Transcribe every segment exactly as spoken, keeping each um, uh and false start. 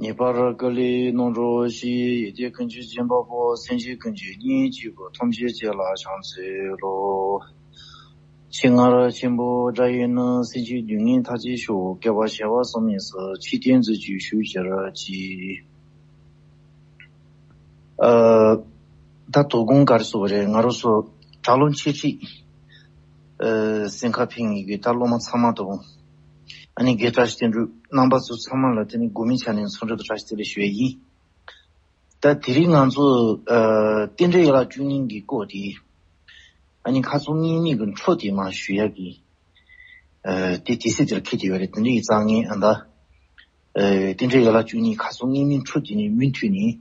ངེས་པར་བཀའ་ལས་གནང་རོགས་ཞེས། ཡིད་བདེ་ཀུན་གྱི་སྦྱིན་པ་པོ། སེམས་ཅན་ཀུན་གྱི་སྙིང་རྗེ་པོ། ཐམས་ཅད་ཅེས་ལ་ཕྱག་འཚལ་ལོ། ཆེད་མངགས་ཆེན་པོ་སྒྲ་ཡིས་ནི། སེམས་ཅན་སྡུག་བསྔལ་མཐའ་ཅན་ཤོག། བསྐལ་པ་བྱེ་བ་གསུམ་ཡི་སར། ཆོས་བསྟན་མཛོད་ཅིག་ཞུ་ཕྱིར་བགྱི། ཨ། ད་དོ་དགོང་ག་རེ་ཟེར་དགོས་རེད། ང་རང་ཚོ་དྲ་ལམ་འཆད་ཁྲིད་ཨ་གསན་ཁ་ཕེབས་མཁན་གྱི་ད་སློབ་མ་ཚང་མ་དང་། ཨ་ནི་དགེ་བཀྲ་ཤིས་དོན་གྲུབ་རྣམ་པ་ཚོ་ཚང་མ་ལ་དེ་ནི་དགོས་མེད་ཆ་ནས་འཚམས་འདྲི་དང་བཀྲ་ཤིས་བདེ་ལེགས་ཞུ་ཡ་ཡིན། ད་དེ་རིང་ང་ཚོ་ཨ་རྟེན་འབྲེལ་ཡན་ལག་བཅུ་གཉིས་ཀྱི་སྐོར་དེ། ཨ་ནི་ཁ་སང་གཉིས་གཉིས་ཀྱི་འཕྲོ་དེ་མར་ཞུ་ཡ་གི། ཨ་དེ་དུས་ཚོད་དེར་འཁེལ་བསྡད་ཡོད་རེད། དེ་འདྲ་ཡིན་ཙང་ངས་ཨ་ད། ཨ་རྟེན་འབྲེལ་ཡན་ལག་བཅུ་གཉིས་ཁ་སང་གཉིས་གཉིས་འཕྲོ་དེ་ནས་མུ་མཐུད་ནས།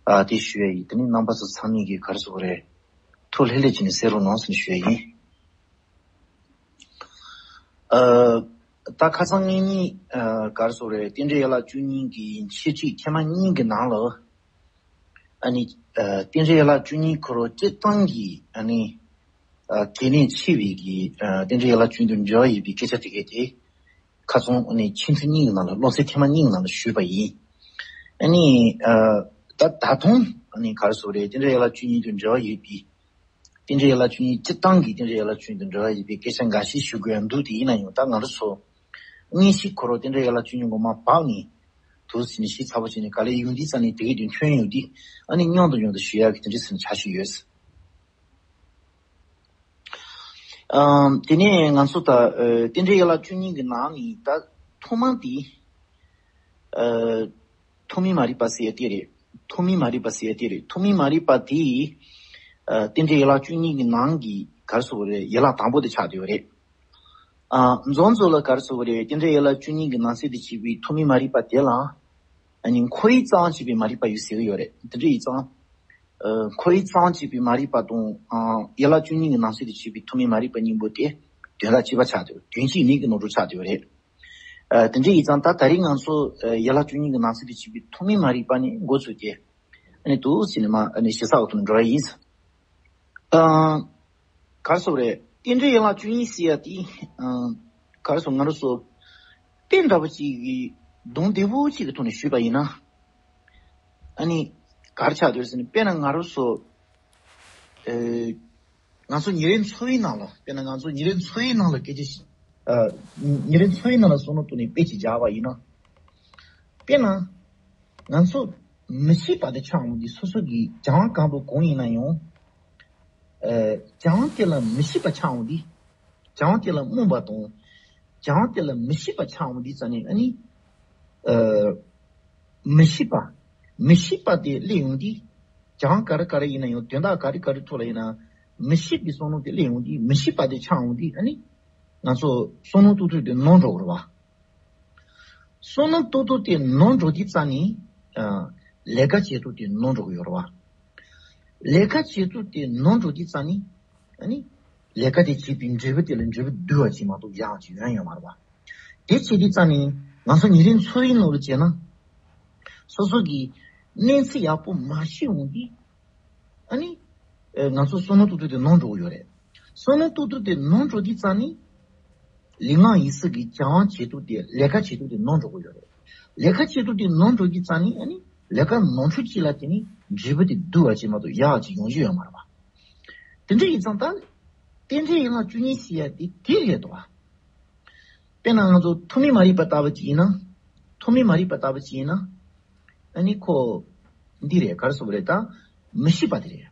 ཨ་དེ་ཞུ་ཡ་ཡིན། དེ་ནི་རྣམ་པ་ཚོ་ཚང་མས་ཀྱིས་ག་རེ་ཟེར་དགོས་རེད། ཐུགས་ལྷོད་ལྷོད་བྱས་ནས་གསན་རོགས་གནང་ཟེར་ནས་ཞུ་ཡ་ཡིན། ཨ་ད་ཁ་སང་ངེད་གཉིས་ཨ་ག་རེ་ཟེར་དགོས་རེད། རྟེན་འབྲེལ་ཡན་ལག་བཅུ་གཉིས་ཀྱི་འཆད་ཁྲིད་ཐེངས་མ་གཉིས་ཀྱི་ནང་ལ། ཨ་ནི་ཨ་རྟེན་འབྲེལ་ཡན་ལག་བཅུ་གཉིས་ཁོ་རང་སྤྱིར་བཏང་གི་ཨ་ནི་ཨ་གལ་གནད་ཆེ་བའི་གི་ཨ་རྟེན་འབྲེལ་ཡན་ལག་བཅུ་གཉིས་དང་འབྲེལ་བ་ཡོད་པའི་སྐད་ཆ་དེ་གས་དེ། ཁ་སང་ཨ་ནི་ཆེད་ཚིག་གཉིས་ཀྱི་ནང་ལ། སློབ་ཚན་ཐེངས་མ་གཉིས་ཀྱི་ནང་ལ་ཞུས་པ་ཡིན། ཨ་ནི་ཨ་ད་ད་དུང་ཨ་ནི་ག་རེ་ཟེར་དགོས་རེད། རྟེན་འབྲེལ་ཡན་ལག་བཅུ་གཉིས་དང་འབྲེལ་བ་ཡོད་པའི། རྟེན་འབྲེལ་ཡན་ལག་བཅུ་གཉིས་སྤྱིར་བཏང་གི་རྟེན་འབྲེལ་ཡན་ལག་བཅུ་གཉིས་དང་འབྲེལ་བ་ཡོད་པའི་སྐད་ཆ་འགའ་ཤས་ཞུ་དགོས་ཡ་འདུག་དེ་ཡིན་ན་ཡང་ད་ང་རང་ཚོ་དངོས་གཞི་ཁོ་རང་རྟེན་འབྲེལ་ཡན་ལག་བཅུ་གཉིས་ངོ་མ་བབས་ནས་འདུག་ཟེར་ནས་ཤེས་ཚར་བ་བྱས་ནས་ག་ལེར་ཡོང་དུས་ཙམ་ནས་དེ་གའི་དོན་ཐོན་ཡོང་དུས། ཨ་ནི་མཉམ་དུ་མཉམ་དུ་ཞུ་ཡག་གི་དེ་འདྲ་ཟེར་ནས་འཆར་གཞི་ཡོད། ཨམ། དེ་ནས་ང་ཚོ་ད་ཨ་རྟེན་འབྲེལ་ཡན་ལག་བཅུ་གཉིས་ཀྱི་ནང་ནས་ད་ཐོག་མ་དེ། ཨ། ཐོགས་མེད་མ་རིག་པ་ཟེར་ཡ་དེ་རེད། ཐོགས་མེད་མ་རིག་པ་ཟེར་ཡ་དེ་རེད། ཐོགས་མེད་མ་རིག་པ་དེ། ཨ། རྟེན་འབྲེལ་ཡན་ལག་བཅུ་གཉིས་ཀྱི་ནང་གི་ག་རེ་ཟེར་དགོས་རེད། ཡན་ལག་དང་པོ་དེ་ཆགས་བསྡད་ཡོད་རེད། ཨ། མཚམས་མཚམས་ལ་ག་རེ་ཟེར་དགོས་རེད། རྟེན་འབྲེལ་ཡན་ལག་བཅུ་གཉིས་ཀྱི་ནང་གསེས་དེ་བྱས་པའི་ཐོགས་མེད་མ་རིག་པ་དེ་ལ། ཨ་ནི་འཁོར་བའི་རྩལ་བྱེད་པའི་མ་རིག་པ་ཡོད་ཟེར་གྱི་ཡོད་རེད། དེ་འདྲ་ཡིན་ཙང་། ཨ། འཁོར་བའི་རྩལ་བྱེད་པའི་མ་རིག་པ་དང་། ཨ། ཡན་ལག་བཅུ་གཉིས་ཀྱི་ནང་གསེས་དེ་བྱས་པའི་ཐོགས་མེད་མ་རིག་པ་གཉིས་པོ་དེ་དོན་དག་གཅིག་པ་ཆགས་བསྡད་ཡོད། དོན་གཅིག་ཉིད་ཀྱི་ནོར་འཁྲུལ་ཆགས་བསྡད་ཡོད་རེད། ཨ། དེ་འདྲ་ཡིན་ཙང་ད་ད་རིང་ང་ཚོ་ཨ་ཡན་ལག་བཅུ་གཉིས་ཀྱི་ནང་གསེས་དེ་བྱས་པའི་ཐོགས་མེད་མ་རིག་པ་ནས་འགོ་ཚུགས་ཏེ། ཨ་ནི་འདུག་ཟེར་ནས་མར་ཨ་ནི་ཞེ་ས་འོག་ཏུ་འགྲོ་བ་ཡིན། ཨ། ག་རེ་ཟེར་དགོས་རེད། རྟེན་འབྲེལ་ཡན་ལག་བཅུ་གཉིས་ཟེར་ཡ་དེ། ཨ། ག་རེ་ཟེར། ང་རང་ཚོ་དཔེ་འདྲ་པོ་ཅིག་གི་གདོང་བདེ་པོ་ཅིག་གི་ཐོག་ནས་ཞུས་པ་ཡིན་ན། ཨ་ནི་ག་རེ་ཆགས་བསྡད་ཟེར་ན། དཔེར་ན་ང་རང་ཚོ། ཨེ། ང་ཚོ་ཉིན་རེའི་འཚོ་བའི་ནང་ལ། དཔེར་ན་ང་ཚོ་ཉིན་རེའི་འཚོ་བའི་ནང་ལ་སྐད་ཆ་ཞིག་ཨ། ཉིན་རེའི་འཚོ་བའི་ནང་ལ་བསམ་བློ་བཏང་ནས་དཔེ་ཅིག་བཞག་པ་ཡིན་ན། དཔེར་ན། ང་ཚོ་མི་ཤེས་པ་དེ་ཆགས་འོང་དུས། སོ་སོ་གིས་བྱ་བ་གང་དང་གང་ཡིན་ན་ཡང་། ཨ། བྱ་བ་དེ་ལ་མི་ཤེས་པ་ཆགས་འོང་དུས། བྱ་བ་དེ་ལ་རྨོངས་པ་དང་། བྱ་བ་དེ་ལ་མི་ཤེས་པ་ཆགས་འོང་དུས་ཙ་ནས། ཨ་ནི། ཨ། མི་ཤེས་པ། མི་ཤེས་པ་དེ་སླེབས་ཡོང་དུས། བྱ་བ་ག་རེ་ག་རེ་ཡིན་ན་ཡང་། དོན་དག་ག་རེ་ག་རེ་ཐོག་ལ་ཡིན་ན། མི་ཤེས་པའི་བསམ་བློ་དེ་སླེབས་ཡོང་དུས། མི་ཤེས་པ་དེ་ཆགས་འོང་དུས། ཨ་ནི་ང་ཚོ་བསམ་བློ་གཏོང་ཕོད་དེ་ནོར་འགྲོ་གི་རེད་བ། བསམ་བློ་གཏོང་ཕོད་དེ་ནོར་འགྲོ་དུས་ཙ་ནས། ཨ། ལས་ཀ་བྱེད་ཕོད་དེ་ནོར་འགྲོ་གི་ཡོད་རེད་བ། ལས་ཀ་བྱེད་ཕོད་དེ་ནོར་འགྲོ་དུས་ཙ་ནས། ཨ་ནི་ལས་ཀ་དེ་བྱེད་པའི་འབྲས་བུ་དེ་ལ་འབྲས་བུ་བསྡུ་བ་ཅིག་མ་གཏོགས་ཡག་ཅིག་ཡོང་ཡོད་མ་རེད་བ། དེ་བྱེད་དུས་ཙ་ནས་ང་ཚོ་ཉིན་རེའི་འཚོ་བའི་ནང་ལ་བྱས་ན། སོ་སོ་གིས་གནས་ཚུལ་ཡག་པོ་མ་ཤེས་འོང་དུས། ཨ་ནི། ཨེ། ང་ཚོ་བསམ་བློ་གཏོང་ཕོད་དེ་ནོར་འགྲོ་གི་ཡོད་རེད། བསམ་བློ་གཏོང་ཕོད་དེ་ནོར་འགྲོ་དུས་ཙ་ནས། ལུས་ངག་ཡིད་གསུམ་གྱི་བྱ་བ་བྱེད་ཕོད་དེ། ལས་ཀ་བྱེད་ཕོད་དེ་ནོར་འགྲོ་གི་ཡོད་རེད། ལས་ཀ་བྱེད་ཕོད་དེ་ནོར་འགྲོ་དུས་ཙ་ནས། ཨ་ནི་ལས་ཀ་ནོར་འཁྲུལ་གཅིག་ལ་བརྟེན་ནས་འབྲས་བུ་དེ་བསྡུ་བ་ཅིག་མ་གཏོགས་ཡག་ཅིག་ཡོང་རྒྱུ་ཡོད་མ་རེད་བ། དེ་འདྲ་ཡིན་ཙང་ད། རྟེན་འབྲེལ་ཡན་ལག་བཅུ་གཉིས་ཟེར་ཡ་དེ་དེ་རེད་དོ། དཔེར་ན་ང་ཚོ་ཐོགས་མེད་མ་རིག་པ་ལྟ་བུ་ཅིག་ཡིན་ན། ཐོགས་མེད་མ་རིག་པ་ལྟ་བུ་ཅིག་ཡིན་ན། ཨ་ནི་ཁོ་འདི་རེད། ག་རེ་ཟེར་དགོས་རེད། ད་མི་ཤེས་པ་དེ་རེད།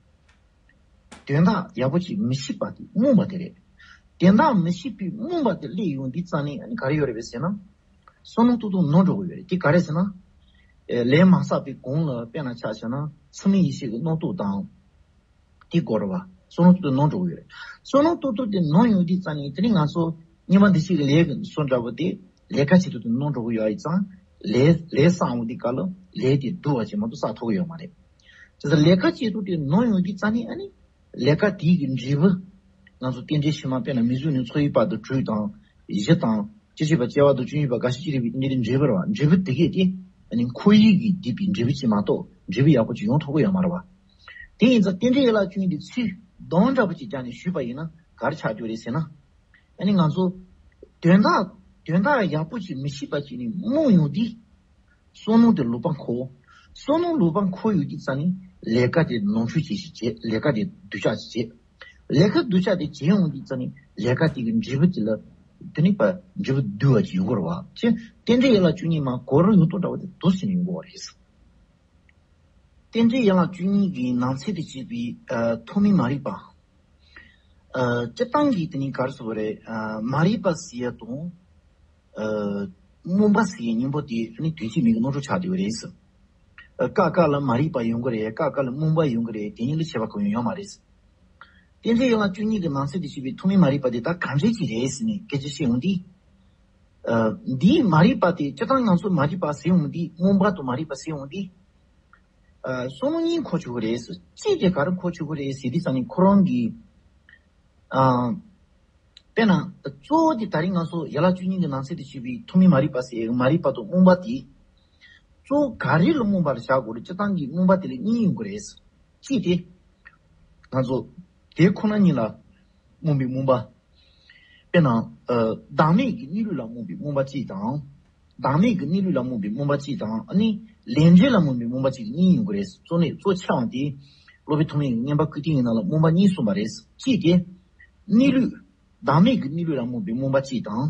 དོན་དག་ཡག་པོ་ཅིག་མི་ཤེས་པ་དེ། རྨོངས་པ་དེ་རེད། དོན་དག་མི་ཤེས་པའི་རྨོངས་པ་དེ་སླེབས་ཡོང་དུས་ཙ་ནས། ཨ་ནི་ག་རེ་ཡོད་རེད་པས་ཟེར་ན། བསམ་བློ་གཏོང་ཕོད་ནོར་འགྲོ་གི་ཡོད་རེད། དེ་ག་རེ་ཟེར་ན། ཨེ། ལས་མ་བསགས་པའི་གོང་ལ་དཔེར་ན་ཆ་བཞག་ན་ཚད་མེད་ཡེ་ཤེས་ཀྱི་རྣམ་རྟོག་དང་། དེ་དགོས་རེད་བ། བསམ་བློ་གཏོང་ཕོད་དེ་ནོར་འགྲོ་གི་ཡོད་རེད། བསམ་བློ་གཏོང་ཕོད་དེ་ནོར་ཡོང་དུས་ཙ་ནས། དེ་ནས་ང་ཚོ་སྔོན་མ་འདི་ཞིག་གི་ལས་ཀྱི་སོ་འདྲ་པོ་དེ་ལས་ཀ་བྱེད་ཕོད་དེ་ནོར་འགྲོ་གི་ཡོད་ཡིན་ཙང་། ལས་ལས་བསགས་འོང་དུས་སྐབས་ལ་ལས་དེ་བསྡུ་བ་ཅིག་མ་གཏོགས་བསགས་ཐུབ་ཀྱི་ཡོད་མ་རེད། དེ་ཚོ་ལས་ཀ་བྱེད་ཕོད་དེ་ནོར་ཡོང་དུས་ཙ་ནས། ཨ་ནི་ལས་ཀ་དེའི་གི་འབྲས་བུ། ང་ཚོ་རྟེན་འབྲེལ་ཕྱི་མ་དཔེར་ན་མིང་གཟུགས་ནས་ཚོར་བའི་བར་དུ་དྲུག་དང་། བཞི་དང་། སྐྱེ་མཆེད་པ་སྐྱེ་བ་དང་བཅུ་གཉིས་པ་རྒ་ཤི་ཅི་རིགས་པའི་རྟེན་འབྲེལ་འབྲས་བུ་རེད་བ། འབྲས་བུ་དེ་གས་དེ་ཨ་ནི་འཁོར་བའི་གི་བསྡུས་པའི་འབྲས་བུ་ཅིག་མ་གཏོགས་འབྲས་བུ་ཡག་པོ་ཅིག་ཡོང་ཐུབ་ཀྱི་ཡོད་མ་རེད་བ། དེ་ཡིན་ཙང་རྟེན་འབྲེལ་ཡན་ལག་བཅུ་གཉིས་དེ་ཚུར་གདོང་འདྲ་པོ་ཅིག་བརྒྱབ་ནས་ཞུས་པ་ཡིན་ན་ག་རེ་ཆགས་ཀྱི་ཡོད་རེད་ཟེར་ན། ཨ་ནི་ང་ཚོ་དོན་དག་དོན་དག་ཡག་པོ་ཅིག་མི་ཤེས་པ་ཅིག་ནས་རྨོངས་ཡོང་དུས། བསམ་མནོ་དེ་ལུང་པ་འཁོར། བསམ་མནོ་ལུང་པ་འཁོར་ཡོང་དུས་ཙ་ནི་ལས་ཀ་དེ་ནོར་འཁྲུལ་བྱེད་ཞིག་བྱེད། ལས་ཀ་དེ་སྡུག་ཅག་ཞིག་བྱེད། ལས་ཀ་སྡུག་ཅག་དེ་བྱེད་ཡོང་དུས་ཙ་ནི་ལས་ཀ་དེ་གི་འབྲས་བུ་དེ་ལ་དེ་ནི་པ་འབྲས་བུ་སྡུག་པ་ཅིག་ཡོང་གི་རེད་བ། ཅེས་རྟེན་འབྲེལ་ཡན་ལག་བཅུ་གཉིས་མ་གོ་རུ་ཡོང་དོ་འདྲ་བ་དེ་འདུག་ཟེར་ནས་ཡོང་གི་བ་རེད། རྟེན་འབྲེལ་ཡན་ལག་བཅུ་གཉིས་ཀྱི་ནང་ཚན་དུ་བྱེད་པའི་ཨ་ཐོག་མའི་མ་རིག་པ། ཨ་སྤྱིར་བཏང་གི་དེ་ནི་ག་རེ་ཟེར་བ་རེད། ཨ་མ་རིག་པ་ཟེར་ཡ་དང་། ཨ་རྨོངས་པ་ཟེར་ཡའི་གཉེན་པོ་དེ་ནི་དོན་གཅིག་མིང་གི་རྣམ་གྲངས་ཆགས་བསྡད་ཡོད་རེད། ཨ་སྐབས་སྐབས་ལ་མ་རིག་པ་ཡོང་གི་རེད། སྐབས་སྐབས་ལ་རྨོངས་པ་ཡོང་གི་རེད། དེ་གཉིས་ལ་ཁྱད་པར་གང་ཡང་ཡོད་མ་རེད། རྟེན་འབྲེལ་ཡན་ལག་བཅུ་གཉིས་ཀྱི་ནང་ཚན་དུ་བྱེད་པའི་ཐོག་མའི་མ་རིག་པ་དེ་ད་ག་འདྲས་ཅིག་རེད་ཟེར་ནས་སྐད་ཆ་བཤད་ཡོང་དུས། ཨ་འདིའི་མ་རིག་པ་དེ་སྤྱིར་བཏང་ང་ཚོ་མ་རིག་པ་ཟེར་ཡོང་དུས། རྨོངས་པ་དང་མ་རིག་པ་ཟེར་ཡོང་དུས། ཨ་བསམ་བློ་གཉིས་འཁོར་ཆོག་གི་རེད། གཅིག་དེ་ག་རེ་འཁོར་ཆོག་གི་རེད་ཟེར་དུས་ཙ་ནི་ཁོ་རང་གི། ཨ་དཔེར་ན་གཙོ་བོ་དེ་ད་རིང་ང་ཚོ་ཡན་ལག་བཅུ་གཉིས་ཀྱི་ནང་ཚན་དུ་བྱེད་པའི་ཐོག་མའི་མ་རིག་པ་ཟེར་མ་རིག་པ་དང་རྨོངས་པ་དེ། གཙོ་བོ་ག་རེ་ལ་རྨོངས་པར་བཞག་དགོས་རེད། སྤྱིར་བཏང་གི་རྨོངས་པ་དེ་ལ་གཉིས་ཡོང་གི་རེད། གཅིག་དེ། ང་ཚོ་དེ་ཁོ་ན་ཉིད་ལ་རྨོངས་པའི་རྨོངས་པ། དཔེར་ན། ཨ་བདག་མེད་ཀྱི་གནས་ལུགས་ལ་རྨོངས་པའི་རྨོངས་པ་གཅིག་དང་། བདག་མེད་ཀྱི་གནས་ལུགས་ལ་རྨོངས་པའི་རྨོངས་པ་གཅིག་དང་། ཨ་ནི་ལས་འབྲས་ལ་རྨོངས་པའི་རྨོངས་པ་གཅིག་གཉིས་ཡོང་གི་རེད། གཙོ་ནས་གཙོ་ཆེ་བ་དེ་སློབ་དཔོན་ཐོགས་མེད་ཀྱིས་མངོན་པ་ཀུན་བཏུས་ཀྱི་ནང་ལ་རྨོངས་པ་གཉིས་གསུངས་པ་རེད། གཅིག་དེ། གནས་ལུགས། བདག་མེད་ཀྱི་གནས་ལུགས་ལ་རྨོངས་པའི་རྨོངས་པ་གཅིག་དང་།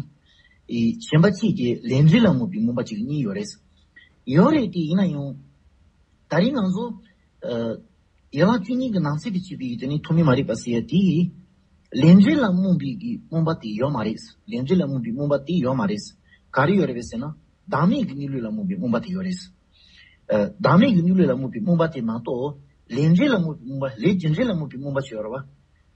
ཨེ་གཞན་པ་གཅིག་དེ་ལས་འབྲས་ལ་རྨོངས་པའི་རྨོངས་པ་གཅིག་གཉིས་ཡོད་རེད། ཡོད་རེད་དེ་ཡིན་ན་ཡང་། ད་རིང་ང་ཚོ། ཨ་ཡན་ལག་བཅུ་གཉིས་ཀྱི་ནང་ཚན་དུ་བྱེད་པའི་དེ་ནི་ཐོག་མའི་མ་རིག་པ་ཟེར་ཡ་དེ། ལས་འབྲས་ལ་རྨོངས་པའི་གི་རྨོངས་པ་དེ་ཡོད་མ་རེད། ལས་འབྲས་ལ་རྨོངས་པའི་རྨོངས་པ་དེ་ཡོད་མ་རེད། ག་རེ་ཡོད་རེད་པས་ཟེར་ན། བདག་མེད་ཀྱི་གནས་ལུགས་ལ་རྨོངས་པའི་རྨོངས་པ་དེ་ཡོད་རེད། ཨ་བདག་མེད་ཀྱི་གནས་ལུགས་ལ་རྨོངས་པའི་རྨོངས་པ་དེ་མ་གཏོགས། ལས་འབྲས་ལ་རྨོངས་པའི་རྨོངས་པ། ལས་རྒྱུ་འབྲས་ལ་རྨོངས་པའི་རྨོངས་པ་ཞིག་ཡོད་རེད་བ།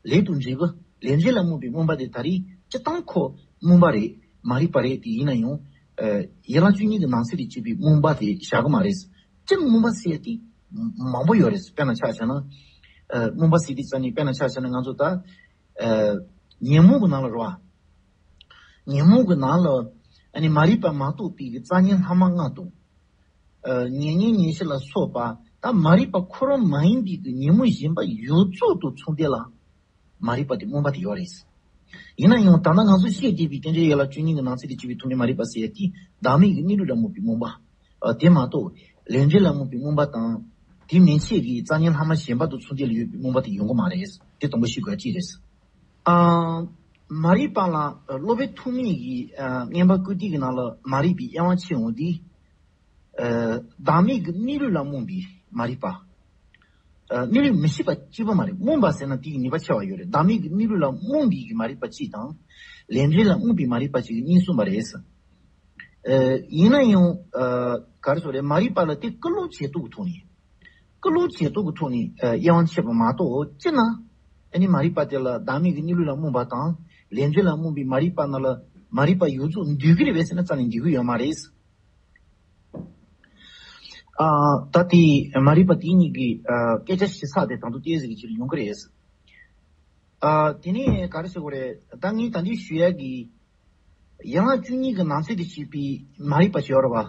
ལས་དང་འབྲས་བུ། ལས་འབྲས་ལ་རྨོངས་པའི་རྨོངས་པ་དེ་ད་རེས་སྤྱིར་བཏང་ཁོ་རྨོངས་པ་རེད། མ་རིག་པ་རེད་དེ་ཡིན་ན་ཡང་། ཨ་ཡན་ལག་བཅུ་གཉིས་ཀྱི་ནང་གསེས་དེ་བྱེད་པའི་རྨོངས་པ་དེ་བཞག་གི་མ་རེད། སྤྱིར་རྨོངས་པ་ཟེར་དེ་མང་པོ་ཡོད་རེད། དཔེར་ན་ཆ་བཞག་ན། ཨ་རྨོངས་པ་ཟེར་དེ་རྩ་ནས་དཔེར་ན་ཆ་བཞག་ན་ང་ཚོ་ད། ཨ་ཉོན་མོངས་ཀྱི་ནང་ལ་རེད་བ། ཉོན་མོངས་ཀྱི་ནང་ལ་ཨ་ནི་མ་རིག་པ་མ་གཏོགས་པའི་གི་རྩ་ཉོན་ལྷག་མ་ལྔ་དང་། ཨ་ཉེ་ཉོན་ཉེར་ཞི་ལ་སོགས་པ་ད་མ་རིག་པ་ཁོ་རང་མ་ཡིན་པའི་གི་ཉོན་མོངས་གཞན་པ་ཡོངས་རྫོགས་དང་མཚུངས་ལྡན་ལ་མ་རིག་པ་དེ་རྨོངས་པ་དེ་ཡོད་རེད། ཡིན་ན་ཡང་ད་ལྟ་ང་ཚོ་བཤད་བསྡད་པའི་རྟེན་འབྲེལ་ཡན་ལག་བཅུ་གཉིས་ཀྱི་ནང་གསེས་དེ་བྱེད་པའི་ཐོག་མའི་མ་རིག་པ་ཟེར་ཡ་དེ་བདག་མེད་ཀྱི་གནས་ལུགས་ལ་རྨོངས་པའི་རྨོངས་པ། ཨ་དེ་མ་གཏོགས་ལས་འབྲས་ལ་རྨོངས་པའི་རྨོངས་པ་དང་། དེ་མན་ཆད་ཀྱི་རྩ་ཉོན་ལྷག་མ་གཞན་པ་དང་མཚུངས་ལྡན་ལ་ཡོད་པའི་རྨོངས་པ་དེ་ཡོང་གི་མ་རེད། དེ་དང་པོ་ཤེས་དགོས་ཡ་གཅིག་རེད། ཨ་མ་རིག་པ་ལ་སློབ་དཔོན་ཐོགས་མེད་ཀྱིས་ཨ་མངོན་པ་ཀུན་བཏུས་ཀྱི་ནང་ལ་མ་རིག་པའི་དབྱེ་བ་ཕྱེ་འོང་དུས། ཨ་བདག་མེད་ཀྱི་གནས་ལུགས་ལ་རྨོངས་པའི་མ་རིག་པ། ཨ་གནས་ལུགས་མི་ཤེས་པ་གཅིག་པོ་མ་རེད། རྨོངས་པ་ཟེར་ན་དེའི་ནུས་པ་ཆེ་བ་ཡོད་རེད། བདག་མེད་ཀྱི་གནས་ལུགས་ལ་རྨོངས་པའི་གི་མ་རིག་པ་གཅིག་དང་། ལས་འབྲས་ལ་རྨོངས་པའི་མ་རིག་པ་གཅིག་གཉིས་གསུངས་པ་རེད། ཨ་ཡིན་ན་ཡང་ཨ་ག་རེ་ཟེར་རེད། མ་རིག་པ་ལ་དེ་ཀུན་སློང་བྱེད་སྟངས་ཀྱི་ཐོག་ནས། ཀུན་སློང་བྱེད་སྟངས་ཀྱི་ཐོག་ནས་ཨ་དབྱེ་བ་ཕྱེ་བ་མ་གཏོགས་སྤྱིར་ན། ཨ་ནི་མ་རིག་པ་དེ་ལ་བདག་མེད་ཀྱི་གནས་ལུགས་ལ་རྨོངས་པ་དང་། ལས་འབྲས་ལ་རྨོངས་པའི་མ་རིག་པ་ནང་ལ་མ་རིག་པ་ཡོངས་རྫོགས་འདུས་ཀྱི་རེད་པས་ཟེར་ན་རྩ་ནས་འདུས་ཀྱི་ཡོད་མ་རེད། ཨ་ད་དེ་མ་རིག་པ་དེ་གཉིས་ཀྱི་ཨ་སྐད་ཆ་ཞིབ་ཚགས་དེ་དང་པོ་ཏོག་ཙམ་གྱི་ཕྱིར་ཡོང་གི་རེད། ཨ་དེ་ནས་ག་རེ་ཟེར་དགོས་རེད། ད་ངས་ད་འདི་ཞུ་ཡ་གི་ཡན་ལག་བཅུ་གཉིས་ཀྱི་ནང་གསེས་དེ་བྱེད་པའི་མ་རིག་པ་ཞིག་ཡོད་རེད་བ།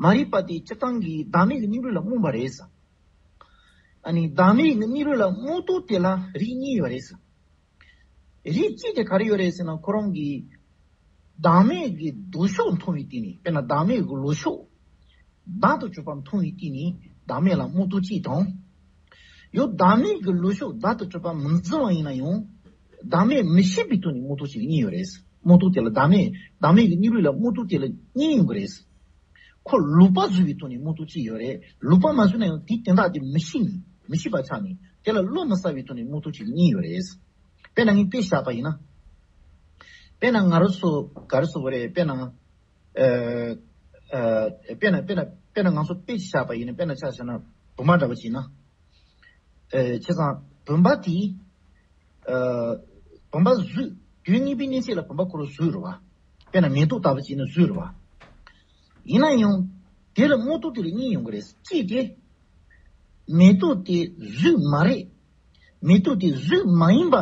མ་རིག་པ་དེ་སྤྱིར་བཏང་གི་བདག་མེད་ཀྱི་གནས་ལུགས་ལ་རྨོངས་པ་རེད། ཨ་ནི་བདག་མེད་ཀྱི་གནས་ལུགས་ལ་རྨོངས་སྟངས་དེ་ལ་རིགས་གཉིས་ཡོད་རེད། རིགས་གཅིག་དེ་ག་རེ་ཡོད་རེད་ཟེར་ན། ཁོ་རང་གིས་བདག་མེད་ཀྱི་ལྡོག་ཕྱོགས་མཐོང་བའི་སྟེང་ནས། དཔེར་ན་བདག་མེད་ཀྱི་ལྡོག་ཕྱོགས་བདག་ཏུ་གྱུར་པ་མཐོང་བའི་སྟེང་ནས་བདག་མེད་ལ་རྨོངས་སྟངས་གཅིག་དང་། ཡང་བདག་མེད་ཀྱི་ལྡོག་ཕྱོགས་བདག་ཏུ་གྱུར་པ་མི་འཛིན་པ་ཡིན་ན་ཡང་། བདག་མེད་མི་ཤེས་པའི་ཐོག་ནས་རྨོངས་སྟངས་གཅིག་གཉིས་ཡོད་རེད། རྨོངས་སྟངས་དེ་ལ་བདག་མེད། བདག་མེད་ཀྱི་གནས་ལུགས་ལ་རྨོངས་སྟངས་དེ་ལ་གཉིས་ཡོང་གི་རེད། ཁོ་ལོག་པ་བཟོ་བའི་ཐོག་ནས་རྨོངས་སྟངས་གཅིག་ཡོད་རེད། ལོག་པ་མ་བཟོས་ན་ཡང་དེའི་དོན་དག་དེ་མི་ཤེས་ནས། མི་ཤེས་པ་ཆགས་ནས་དེ་ལ་བློ་མི་གསལ་བའི་ཐོག་ནས་རྨོངས་སྟངས་གཅིག་གཉིས་ཡོད་རེད། དཔེར་ན་ངས་དཔེ་བཞག་པ་ཡིན་ན། དཔེར་ན་ང་རང་ཚོ་ག་རེ་ཟེར་དགོས་རེད། དཔེར་ན། ཨ་ཨ་དཔེར་ན་དཔེར་ན་དཔེར་ན་ང་ཚོ་དཔེ་ཅིག་བཞག་པ་ཡིན་ན། དཔེར་ན་ཆ་བཞག་ན་བུམ་པ་འདྲ་བོ་ཅིག་ཡིན་ན། ཨ་བྱས་ཙང་བུམ་པ་དེ། ཨ་བུམ་པ་བཟོས། དུས་ངེས་པའི་གནས་ཚད་ལ་བུམ་པ་ཁོ་རང་བཟོས་རེད་བ། དཔེར་ན་མེ་ཏོག་ལྟ་བུ་ཅིག་ཡིན་ན་བཟོས་རེད་བ། ཡིན་ན་ཡང་དེ་ལ་རྨོངས་སྟངས་དེ་ལ་གཉིས་ཡོང་གི་རེད། གཅིག་དེ། མེ་ཏོག་དེ་བཟོས་མ་རེད། མེ་ཏོག་དེ་བཟོས་མ་ཡིན་པ་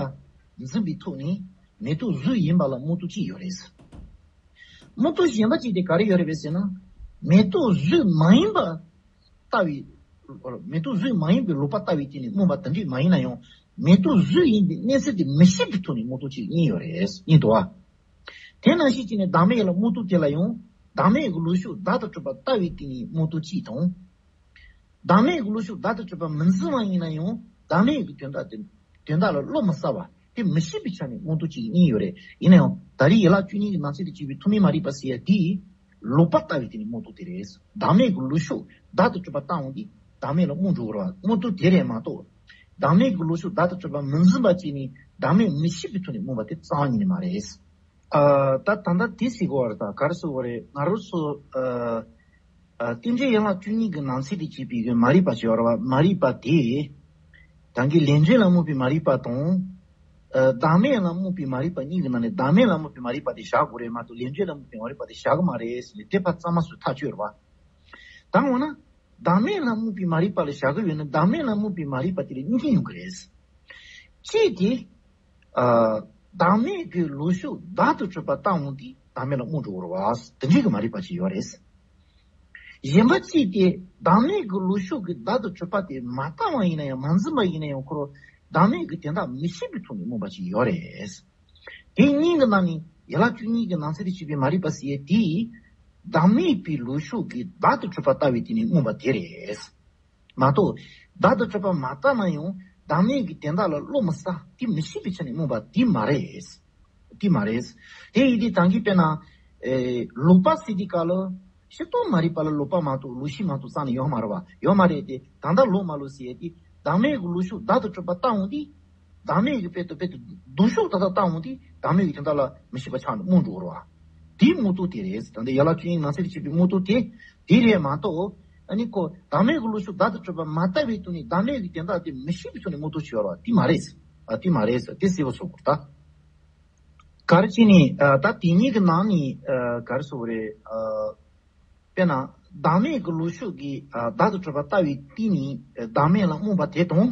འཛིན་པའི་ཐོག་ནས་མེ་ཏོག་བཟོས་ཡིན་པ་ལ་རྨོངས་སྟངས་གཅིག་ཡོད་རེད། རྨོངས་སྟངས་གཞན་པ་གཅིག་དེ་ག་རེ་ཡོད་རེད་པས་ཟེར་ན། མེ་ཏོག་བཟོས་མ་ཡིན་པ་ལྟ་བའི། མེ་ཏོག་བཟོས་མ་ཡིན་པའི་ལོག་པ་ལྟ་བའི་སྟེང་ནས་རྨོངས་པ་དེ་འདྲ་མ་ཡིན་ན་ཡང་། མེ་ཏོག་བཟོས་ཡིན་པའི་གནས་ཚུལ་དེ་མི་ཤེས་པའི་ཐོག་ནས་རྨོངས་སྟངས་གཅིག་གཉིས་ཡོད་རེད། གཉིས་འདུག་བ། དེ་ནང་བཞིན་བྱས་ནས་བདག་མེད་ལ་རྨོངས་སྟངས་དེ་ལ་ཡང་ བདག་མེད་ཀྱི་ལུགས་ཕྱོགས་བདག་ཏུ་གྲུབ་པ་ལྟ་བའི་སྟེང་ནས་རྨོངས་དོར་གཅིག་དང་། བདག་མེད་ཀྱི་ལུགས་ཕྱོགས་བདག་ཏུ་གྲུབ་པ་མི་འཛིན་པ་ཡིན་ན་ཡང་བདག་མེད་ཀྱི་དོན་དག་དེ་དོན་དག་ལ་བློ་མི་གསལ་བ་དེ་མི་ཤེས་པའི་ཆ་ནས་རྨོངས་དོར་གཅིག་གཉིས་ཡོད་རེད། ཡིན་ན་ཡང་ད་རེས་ཡན་ལག་བཅུ་གཉིས་ཀྱི་ནང་གསེས་དེ་གཅིག་པའི་ཐོག་མའི་མ་རིག་པ་ཟེར་ཡ་དེ་ལོག་པ་ལྟ་བའི་སྟེང་ནས་རྨོངས་དོར་དེ་རེད། བདག་མེད་ཀྱི་ལུགས་ཕྱོགས་བདག་ཏུ་གྲུབ་པ་ལྟ་འོང་དུས་བདག་མེད་ལ་རྨོངས་འགྲོ་གི་རེད་བ། རྨོངས་དོར་དེ་རེད་མ་གཏོགས། བདག་མེད་ཀྱི་ལུགས་ཕྱོགས་བདག་ཏུ་གྲུབ་པ་མི་འཛིན་པ་བྱས་ནས་བདག་མེད་མི་ཤེས་པའི་ཐོག་ནས་རྨོངས་པ་དེ་རྩ་བ་ཉིད་ནས་མ་རེད། ཨ། ད་ད་ལྟ་དེ་ཟེར་གོ་བ་རེད། ད་ག་རེ་ཟེར་བ་རེད། ང་རང་ཚོ་ཨ་ཨ་རྟེན་འབྲེལ་ཡན་ལག་བཅུ་གཉིས་ཀྱི་ནང་གསེས་དེ་བྱས་པའི་གི་མ་རིག་པ་ཅིག་ཡོད་རེད་བ། མ་རིག་པ་དེ་ད་གིན་ལས་འབྲས་ལ་རྨོངས་པའི་མ་རིག་པ་དང་། ཨ། བདག་མེད་ལ་རྨོངས་པའི་མ་རིག་པ་གཉིས་ཀྱི་ནང་ནས་བདག་མེད་ལ་རྨོངས་པའི་མ་རིག་པ་དེ་བཞག་དགོས་རེད་མ་གཏོགས་ལས་འབྲས་ལ་རྨོངས་པའི་མ་རིག་པ་དེ་བཞག་གི་མ་རེད་ཟེར་ནས་དེ་ཕར་གཙང་མ་བཟོས་ཐག་ཆོད་རེད་བ། ད་འོ་ན། བདག་མེད་ལ་རྨོངས་པའི་མ་རིག་པ་ལ་བཞག་གི་ཡོད་ན་བདག་མེད་ལ་རྨོངས་པའི་མ་རིག་པ་དེ་ལ་རྨོངས་ཀྱི་ཡོང་གི་རེད། གཅིག་དེ། ཨ། བདག་མེད་ཀྱི་ལུགས་ཕྱོགས་བདག་ཏུ་གྲུབ་པ་ལྟ་འོང་དུས་བདག་མེད་ལ་རྨོངས་འགྲོ་གི་རེད་བ། དེ་འདྲའི་གི་མ་རིག་པ་ཅིག་ཡོད་རེད། གཞན་པ་གཅིག་དེ་བདག་མེད་ཀྱི་ལུགས་ཕྱོགས་ཀྱི་བདག་ཏུ་གྲུབ་པ་དེ་མ་ལྟ་བ་ཡིན་ན་ཡང་མ་འཛིན་པ་ཡིན་ན་ཡང་ཁོ་རང་བདག་མེད་ཀྱི་དོན་དག་མི་ཤེས་པའི་ཐོག་ནས་རྨོངས་པ་ཅིག་ཡོད་རེད། དེ་གཉིས་ཀྱི་ནང་ནས་ཡན་ལག་བཅུ་གཉིས་ཀྱི་ནང་གསེས་དེ་བྱས་པའི་མ་རིག་པ་ཟེར་ཡས་དེ། བདག་མེད་པའི་ལུགས་ཕྱོགས་ཀྱི་བདག་ཏུ་གྲུབ་པ་ལྟ་བའི་སྟེང་ནས་རྨོངས་པ་དེ་རེད། མ་གཏོགས། བདག་ཏུ་གྲུབ་པ་མ་ལྟ་ན་ཡང་བདག་མེད་ཀྱི་དོན་དག་ལ་བློ་མི་གསལ་དེ་མི་ཤེས་པའི་ཆ་ནས་རྨོངས་པ་དེ་མ་རེད། དེ་མ་རེད། དེ་ཡིན་དུས་ད་གིན་དཔེར་ན། ཨེ། ལོག་པ་ཟེར་དུས་སྐབས་ལ། སྤྱིར་བཏང་མ་རིག་པ་ལ་ལོག་པ་མ་གཏོགས་ལོག་ཤེས་མ་གཏོགས་རྩ་ནས་ཡོད་མ་རེད་བ། ཡོད་མ་རེད་དེ་ད་ལྟ་ལོག་མ་ལོག་ཟེར་ཡས་དེ་བདག་མེད་ཀྱི་ལུགས་ཕྱོགས་བདག་ཏུ་གྲུབ་པ་ལྟ་འོང་དུས། བདག་མེད་ཀྱི་དཔེ་དང་དཔེ་དང་ལྡོག་ཕྱོགས་ཏག་ཏག་ལྟ་འོང་དུས་བདག་མེད་ཀྱི་དོན་དག་ལ་མི་ཤེས་པ་ཆགས་ནས་རྨོངས་འགྲོ་གི་རེད་བ། དེའི་རྨོངས་དོར་དེ་རེད། ད་ལྟ་ཡན་ལག་བཅུ་གཉིས་ནང་གསེས་དེ་བྱས་པའི་རྨོངས་དོར་དེ་དེ་རེད་མ་གཏོགས། ཨ་ནི་ཁོ་བདག་མེད་ཀྱི་ལུགས་ཕྱོགས་བདག་ཏུ་གྲུབ་པ་མ་ལྟ་བའི་ཐོག་ནས་བདག་མེད་ཀྱི་དོན་དག་དེ་མི་ཤེས་པའི་ཐོག་ནས་རྨོངས་དོར་བྱས་ཡོད་རེད་བ། དེ་མ་རེད། ཨ། དེ་མ་རེད། དེ་གསལ་པོ་བཟོ་དགོས་ད། ག་རེ་བྱས་ནས་ཨ་ད་དེ་གཉིས་ཀྱི་ནང་ནས་ཨ་ག་རེ་ཟེར་དགོས་རེད། ཨ། དཔེར་ན་བདག་མེད་ཀྱི་ལུགས་ཕྱོགས་ཀྱིས་ཨ་བདག་ཏུ་གྲུབ་པ་ལྟ་བའི་སྟེང་ནས་ཨ་བདག་མེད་ལ་རྨོངས་པ་དེ་དང་།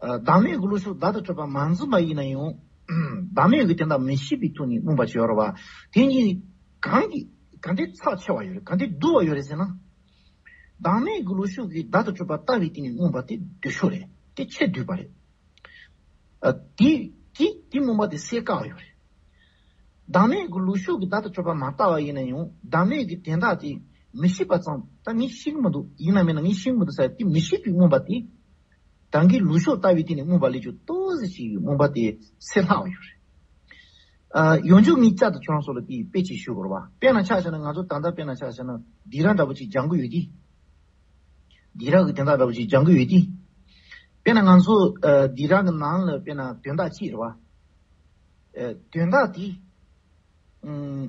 ཨ། བདག་མེད་ཀྱི་ལུགས་ཕྱོགས་བདག་ཏུ་གྲུབ་པ་མ་འཛིན་པ་ཡིན་ན་ཡང་བདག་མེད་ཀྱི་དོན་དག་མི་ཤེས་པའི་ཐོག་ནས་རྨོངས་པ་ཅིག་ཡོད་རེད་བ། དེ་གཉིས་གང་གི་གང་འདྲའི་ཚབས་ཆེ་བ་ཡོད་རེད། གང་འདྲའི་སྡུག་པ་ཡོད་རེད་ཟེར་ན། བདག་མེད་ཀྱི་ལུགས་ཕྱོགས་ཀྱིས་བདག་ཏུ་གྲུབ་པ་ལྟ་བའི་སྟེང་ནས་རྨོངས་པ་དེ་སྡུག་ཤོས་རེད། དེ་ཆེས་སྡུག་པ་རེད། ཨ། དེ་དེ་དེ་རྨོངས་པ་དེ་སེལ་དཀའ་བ་ཡོད་རེད། བདག་མེད་ཀྱི་ལུགས་ཕྱོགས་ཀྱིས་བདག་ཏུ་གྲུབ་པ་མ་ལྟ་བ་ཡིན་ན་ཡང་བདག་མེད་ཀྱི་དོན་དག་དེ་མི་ཤེས་པ་ཙམ། ད་ངས་ཤེས་ཀྱི་མི་འདུག་ཡིན་ན་མིན་ན་ངས་ཤེས་ཀྱི་མི་འདུག་ཟེར་དེ་མི་ཤེས་པའི་རྨོངས་པ་དེ། ད་གིན་ལུགས་ཕྱོགས་ལྟ་བའི་སྟེང་ནས་རྨོངས་པ་ལས་ཀྱང་ཏོག་ཙམ་ཞིག་རྨོངས་པ་དེ་སེལ་སླ་བ་ཡོད་རེད། ཨ། ཡང་ཅུང་ངས་བསྐྱར་དུ་ཁྱོད་རང་ཚོ་ལ་དེའི་དཔེ་ཅིག་ཞུ་དགོས་རེད་བ། དཔེར་ན་ཆ་བཞག་ན་ང་ཚོ་ད་ལྟ་དཔེར་ན་ཆ་བཞག་ན་སྡིགས་ར་འདྲ་པོ་ཅིག་སྦྱང་གི་ཡོད་དུས། སྡིགས་ར་གི་དོན་དག་འདྲ་པོ་ཅིག་སྦྱང་གི་ཡོད་དུས། དཔེར་ན་ང་ཚོ་ཨ་སྡིགས་ར་གི་ནང་ལ་དཔེར་ན་དོན་དག་གཅིག་རེད་བ། ཨ། དོན་དག་དེ། ཨུམ།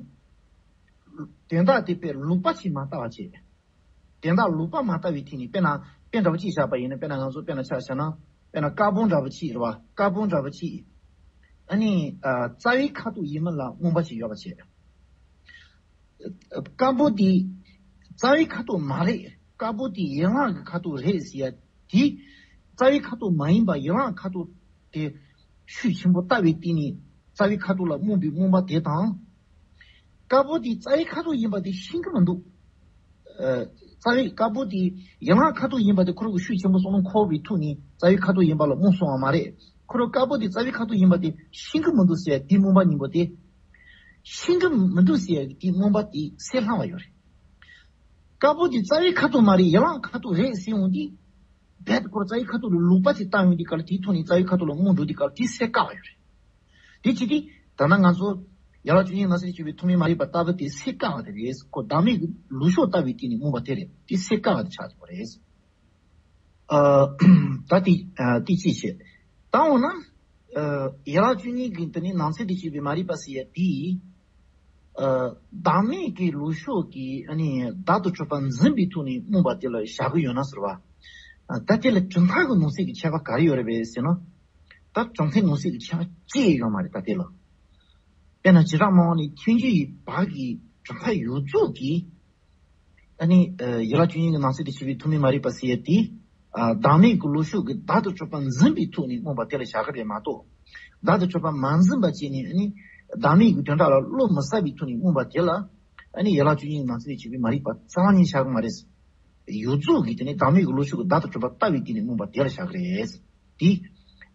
དོན་དག་དེ་དཔེ་ལོག་པ་ཅིག་མ་ལྟ་བ་བྱས། དོན་དག་ལོག་པ་མ་ལྟ་བའི་ཐད་ནས་དཔེར་ན་དཔེ་འདྲ་པོ་ཅིག་བཞག་པ་ཡིན་ན། དཔེར་ན་ང་ཚོ་དཔེར་ན་ཆ་བཞག་ན་དཔེར་ན་དཀར་པོ་འདྲ་པོ་ཅིག་རེད་བ། དཀར་པོ་འདྲ་པོ་ཅིག་ཨ་ནི་ཨ་རྩ་བའི་ཁ་དོག་ཡིན་མིན་ལ་རྨོངས་པ་ཅིག་ཡོད་པ་བྱས། དཀར་པོ་དེ་རྩ་བའི་ཁ་དོག་མ་རེད། དཀར་པོ་དེ་ཡན་ལག་གི་ཁ་དོག་རེད་ཟེར་ཡ་དེ། རྩ་བའི་ཁ་དོག་མ་ཡིན་པ་ཡན་ལག་ཁ་དོག་དེ་ཤུགས་ཆེན་པོ་ལྟ་བའི་སྟེང་ནས་རྩ་བའི་ཁ་དོག་ལ་རྨོངས་པའི་རྨོངས་པ་དེ་དང་། དཀར་པོ་དེ་རྩ་བའི་ཁ་དོག་ཡིན་པ་དེ་ཤེས་ཀྱི་མི་འདུག་ཨ། རྩ་བའི་དཀར་པོ་དེ་ཡན་ལག་ཁ་དོག་ཡིན་པ་དེ་ཁོ་རང་གི་ཤུགས་ཆེན་པོ་བསམ་བློ་འཁོར་བའི་ཐོག་ནས་རྩ་བའི་ཁ་དོག་ཡིན་པ་ལ་རྨོངས་སོང་བ་མ་རེད། ཁོ་རང་དཀར་པོ་དེ་རྩ་བའི་ཁ་དོག་ཡིན་པ་དེ་ཤེས་ཀྱི་མི་འདུག་ཟེར་ཡ་དེའི་རྨོངས་པ་གཉིས་པོ་དེ། ཤེས་ཀྱི་མི་འདུག་ཟེར་ཡ་དེའི་རྨོངས་པ་དེ་སེལ་སླ་བ་ཡོད་རེད། དཀར་པོ་དེ་རྩ་བའི་ཁ་དོག་མ་རེད། ཡན་ལག་ཁ་དོག་རེད་ཟེར་འོང་དུས། རྦད་དེ་ཁོ་རང་རྩ་བའི་ཁ་དོག་ལ་ལོག་པ་ཅིག་བཏང་ཡོང་དུས་སྐབས་ལ་དེའི་ཐོག་ནས་རྩ་བའི་ཁ་དོག་ལ་རྨོངས་འགྲོ་དུས་སྐབས་ལ་དེ་སེལ་དཀའ་བ་ཡོད་རེད། དེ་བྱེད་དུས་ད་ལྟ་ང་ཚོ་ཡན་ལག་བཅུ་གཉིས་ནང་གསེས་བྱས་པའི་ཐོག་མའི་མ་རིག་པ་ལྟ་བུ་དེ་སེལ་དཀའ་བ་དེ་རེད། ཁོ་བདག་མེད་ཀྱི་ལུགས་ཕྱོགས་ལྟ་བུའི་སྟེང་ནས་རྨོངས་པ་དེ་རེད། དེ་སེལ་དཀའ་བ་དེ་ཆགས་འགྲོ་གི་རེད། ཨ། ད་དེ་ཨ་དེ་གཅིག་བྱས། ད་འོ་ན། ཨ། ཡན་ལག་བཅུ་གཉིས་ཀྱི་དེ་ནི་ནང་གསེས་དེ་བྱས་པའི་མ་རིག་པ་ཟེར་ཡ་དེ། ཨ། བདག་མེད་ཀྱི་ལུགས་ཕྱོགས་ཀྱིས་ཨ་ནི་བདག་ཏུ་གྲུབ་པ་འཛིན་པའི་ཐོག་ནས་རྨོངས་པ་དེ་ལ་བཞག་གི་ཡོད་ན་ཟེར་བ། ཨ། ད་དེ་ལ་གྲུབ་མཐའ་གི་ནང་གསེས་ཀྱི་ཁྱད་པར་ག་རེ་ཡོད་རེད་པས་ཟེར་ན། ད་གྲུབ་མཐའི་ནང་གསེས་ཀྱི་ཁྱད་པར་ཅི་ཡང་ཡོད་མ་རེད་ད་དེ་ལ། དཔེར་ན་བྱེ་བྲག་སྨྲ་བ་ནས་ཐལ་འགྱུར་བའི་བར་གྱི་གྲུབ་མཐའ་ཡོངས་རྫོགས་ཀྱིས། ཨ་ནི་ཨ་ཡན་ལག་བཅུ་གཉིས་ཀྱི་ནང་གསེས་དེ་བྱས་པའི་ཐོག་མའི་མ་རིག་པ་ཟེར་ཡ་དེ། ཨ། བདག་མེད་ཀྱི་ལུགས་ཕྱོགས་ཀྱིས་བདག་ཏུ་གྲུབ་པ་འཛིན་པའི་ཐོག་ནས་རྨོངས་པ་དེ་ལ་བཞག་གི་རེད་མ་གཏོགས། བདག་ཏུ་གྲུབ་པ་མ་འཛིན་པ་བྱས་ནས་ཨ་ནི་བདག་མེད་ཀྱི་དོན་དག་ལ་བློ་མི་གསལ་བའི་ཐོག་ནས་རྨོངས་པ་དེ་ལ། ཨ་ནི་ཡན་ལག་བཅུ་གཉིས་ཀྱི་ནང་གསེས་དེ་བྱས་པའི་མ་རིག་པ་རྩ་བ་ནས་བཞག་གི་མ་རེད། ཡོངས་རྫོགས་ཀྱིས་དེ་ནི་བདག་མེད་ཀྱི་ལུགས་ཕྱོགས་ཀྱིས་བདག་ཏུ་གྲུབ་པ་ལྟ་བའི་སྟེང་ནས་རྨོངས་པ་དེ་ལ་བཞག་གི་རེད། དེ།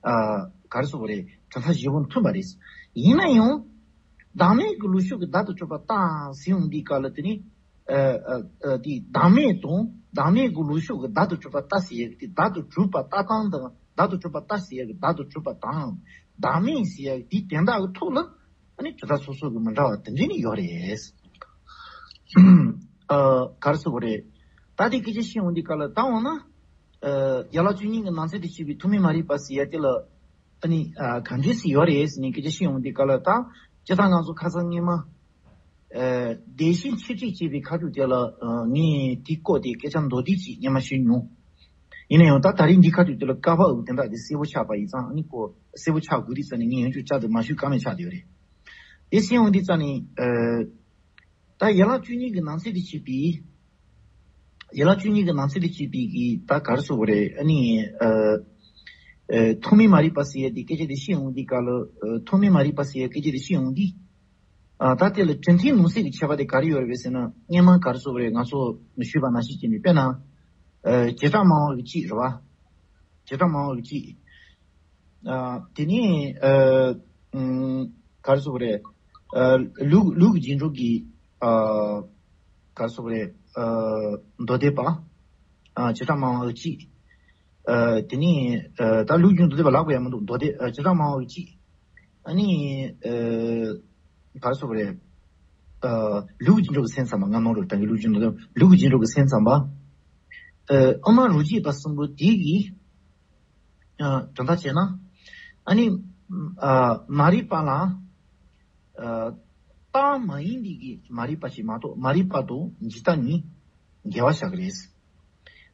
ཨ། ག་རེ་ཟེར་དགོས་རེད། གྲུབ་མཐའ་བཞི་པོ་མཐུན་པ་རེད། ཡིན་ན་ཡང་། བདག་མེད་ཀྱི་ལུགས་ཕྱོགས་ཀྱི་བདག་ཏུ་གྲུབ་པ་ལྟ་ཟེར་ཡོང་དུས་སྐབས་ལ་དེ་ནི། ཨ་ཨ་ཨ་དེ་བདག་མེད་དང་བདག་མེད་ཀྱི་ལུགས་ཕྱོགས་ཀྱི་བདག་ཏུ་གྲུབ་པ་ལྟ་ཟེར་ཡག་དེ་བདག་ཏུ་གྲུབ་པ་ལྟ་སྟངས་དང་བདག་ཏུ་གྲུབ་པ་ལྟ་ཟེར་ཡག་གི་བདག་ཏུ་གྲུབ་པ་དང་བདག་མེད་ཟེར་ཡག་དེ་དོན་དག་གི་ཐོག་ལ་ཨ་ནི་གྲུབ་མཐའ་སོ་སོ་གི་མི་འདྲ་བ་དེ་འདྲ་ནི་ཡོད་རེད། ཨ་ག་རེ་ཟེར་དགོས་རེད། ད་དེ་སྐད་ཆ་བཤད་ཡོང་དུས་སྐབས་ལ་ད་འོ་ན། ཨ་ཡན་ལག་བཅུ་གཉིས་ཀྱི་ནང་ཚན་དུ་བྱས་པའི་ཐོགས་མེད་མ་རིག་པ་ཟེར་ཡག་དེ་ལ། ཨ་ནི་ཨ་གང་འདྲ་ཞིག་ཡོད་རེད་ཟེར་ནས་སྐད་ཆ་བཤད་ཡོང་དུས་སྐབས་ལ་ད་སྤྱིར་བཏང་ང་ཚོ་ཁ་སང་སྔོན་མ་ཨ་བདེ་གཤེགས་འཆད་ཁྲིད་ཅེས་པའི་ཁ་ཐུག་དེ་ལ་ཨ་ངས་དེའི་སྐོར་དེ་སྐད་ཆ་མདོར་བསྡུས་ཅིག་སྔོན་མ་ཞུས་མྱོང་། ཡིན་ན་ཡང་ད་ད་རིང་འདིའི་ཁ་ཐུག་དེ་ལ་བཀའ་ཕབ་དེ་འདྲ་དེ་གསལ་པོ་ཆགས་པ་ཡིན་ཙང་ཨ་ནི་ཁོ་གསལ་པོ་ཆགས་དགོས་དུས་ཙང་ནས་ངས་ཡང་བསྐྱར་བསྐྱར་དུ་མ་ཞུས་ཀ་མེད་ཆགས་བསྡད་ཡོད་རེད། དེ་བཤད་ཡོང་དུས་ཙང་ནས་ཨ། ད་ཡན་ལག་བཅུ་གཉིས་ཀྱི་ནང་གསེས་དེ་བྱས་པའི། ཡན་ལག་བཅུ་གཉིས་ཀྱི་ནང་གསེས་དེ་བྱས་པའི་གི་ད་ག་རེ་ཟེར་དགོས་རེད་ཨ་ནི། ཨ། ཨ། ཐོགས་མེད་མ་རིག་པ་ཟེར་ཡ་དེ་སྐད་ཆ་དེ་བཤད་ཡོང་དུས་སྐབས་ལ། ཨ། ཐོགས་མེད་མ་རིག་པ་ཟེར་ཡ་སྐད་ཆ་དེ་བཤད་ཡོང་དུས། ཨ། ད་དེ་ལ་དྲི་མཐུན་ནང་གསེས་ཀྱི་ཁྱད་པར་དེ་ག་རེ་ཡོད་རེད་ཟེར་ན་སྔོན་མ་ག་རེ་ཟེར་དགོས་རེད་ང་ཚོ་ཞུས་པ་ནང་བཞིན་བྱས་ནས་དཔེར་ན། ཨ། བྱེ་བྲག་སྨྲ་བ་གི་གཅིག་རེད་བ། བྱེ་བྲག་སྨྲ་བ་གི་གཅིག་ཨ། དེ་ནས་ཨ། ཨུམ། ག་རེ་ཟེར་དགོས་རེད། ཨ། ལུགས་ལུགས་ཀྱི་རྗེས་འགྲོ་གི། ཨ། ག་རེ་ཟེར་དགོས་རེད། ཨ། མདོ་སྡེ་པ། ཨ། བྱེ་བྲག་སྨྲ་བ་གཅིག་ཨ། དེ་ནས་ཨ། ད་ལུགས་ཀྱི་མདོ་སྡེ་པ་ལབ་དགོས་ཡ་མི་འདུག་མདོ་སྡེ། ཨ། བྱེ་བྲག་སྨྲ་བ་གཅིག་ཨ་ནི། ཨ། ག་རེ་ཟེར་དགོས་རེད། ཨ། ལུགས་ཀྱི་རྗེས་འགྲོ་གི་སེམས་ཙམ་པ་ང་ནོར་རེད་ད་གི་ལུགས་ཀྱི་མདོ་སྡེ་པ་ལུགས་ཀྱི་རྗེས་འགྲོ་གི་སེམས་ཙམ་པ། ཨ། དབུ་མ་རུ་སྐྱེས་པ་གསུམ་པོ་དེ་གིས། ཨ། དོན་དག་བྱས་ན། ཨ་ནི། ཨ། མ་རིག་པ་ལ། ཨ། རྟགས་མ་ཡིན་པའི་གི་མ་རིག་པ་ཞིག་མ་གཏོགས་མ་རིག་པ་དང་འཇིག་ལྟ་གཉིས་འགལ་བ་བཞག་གི་རེད།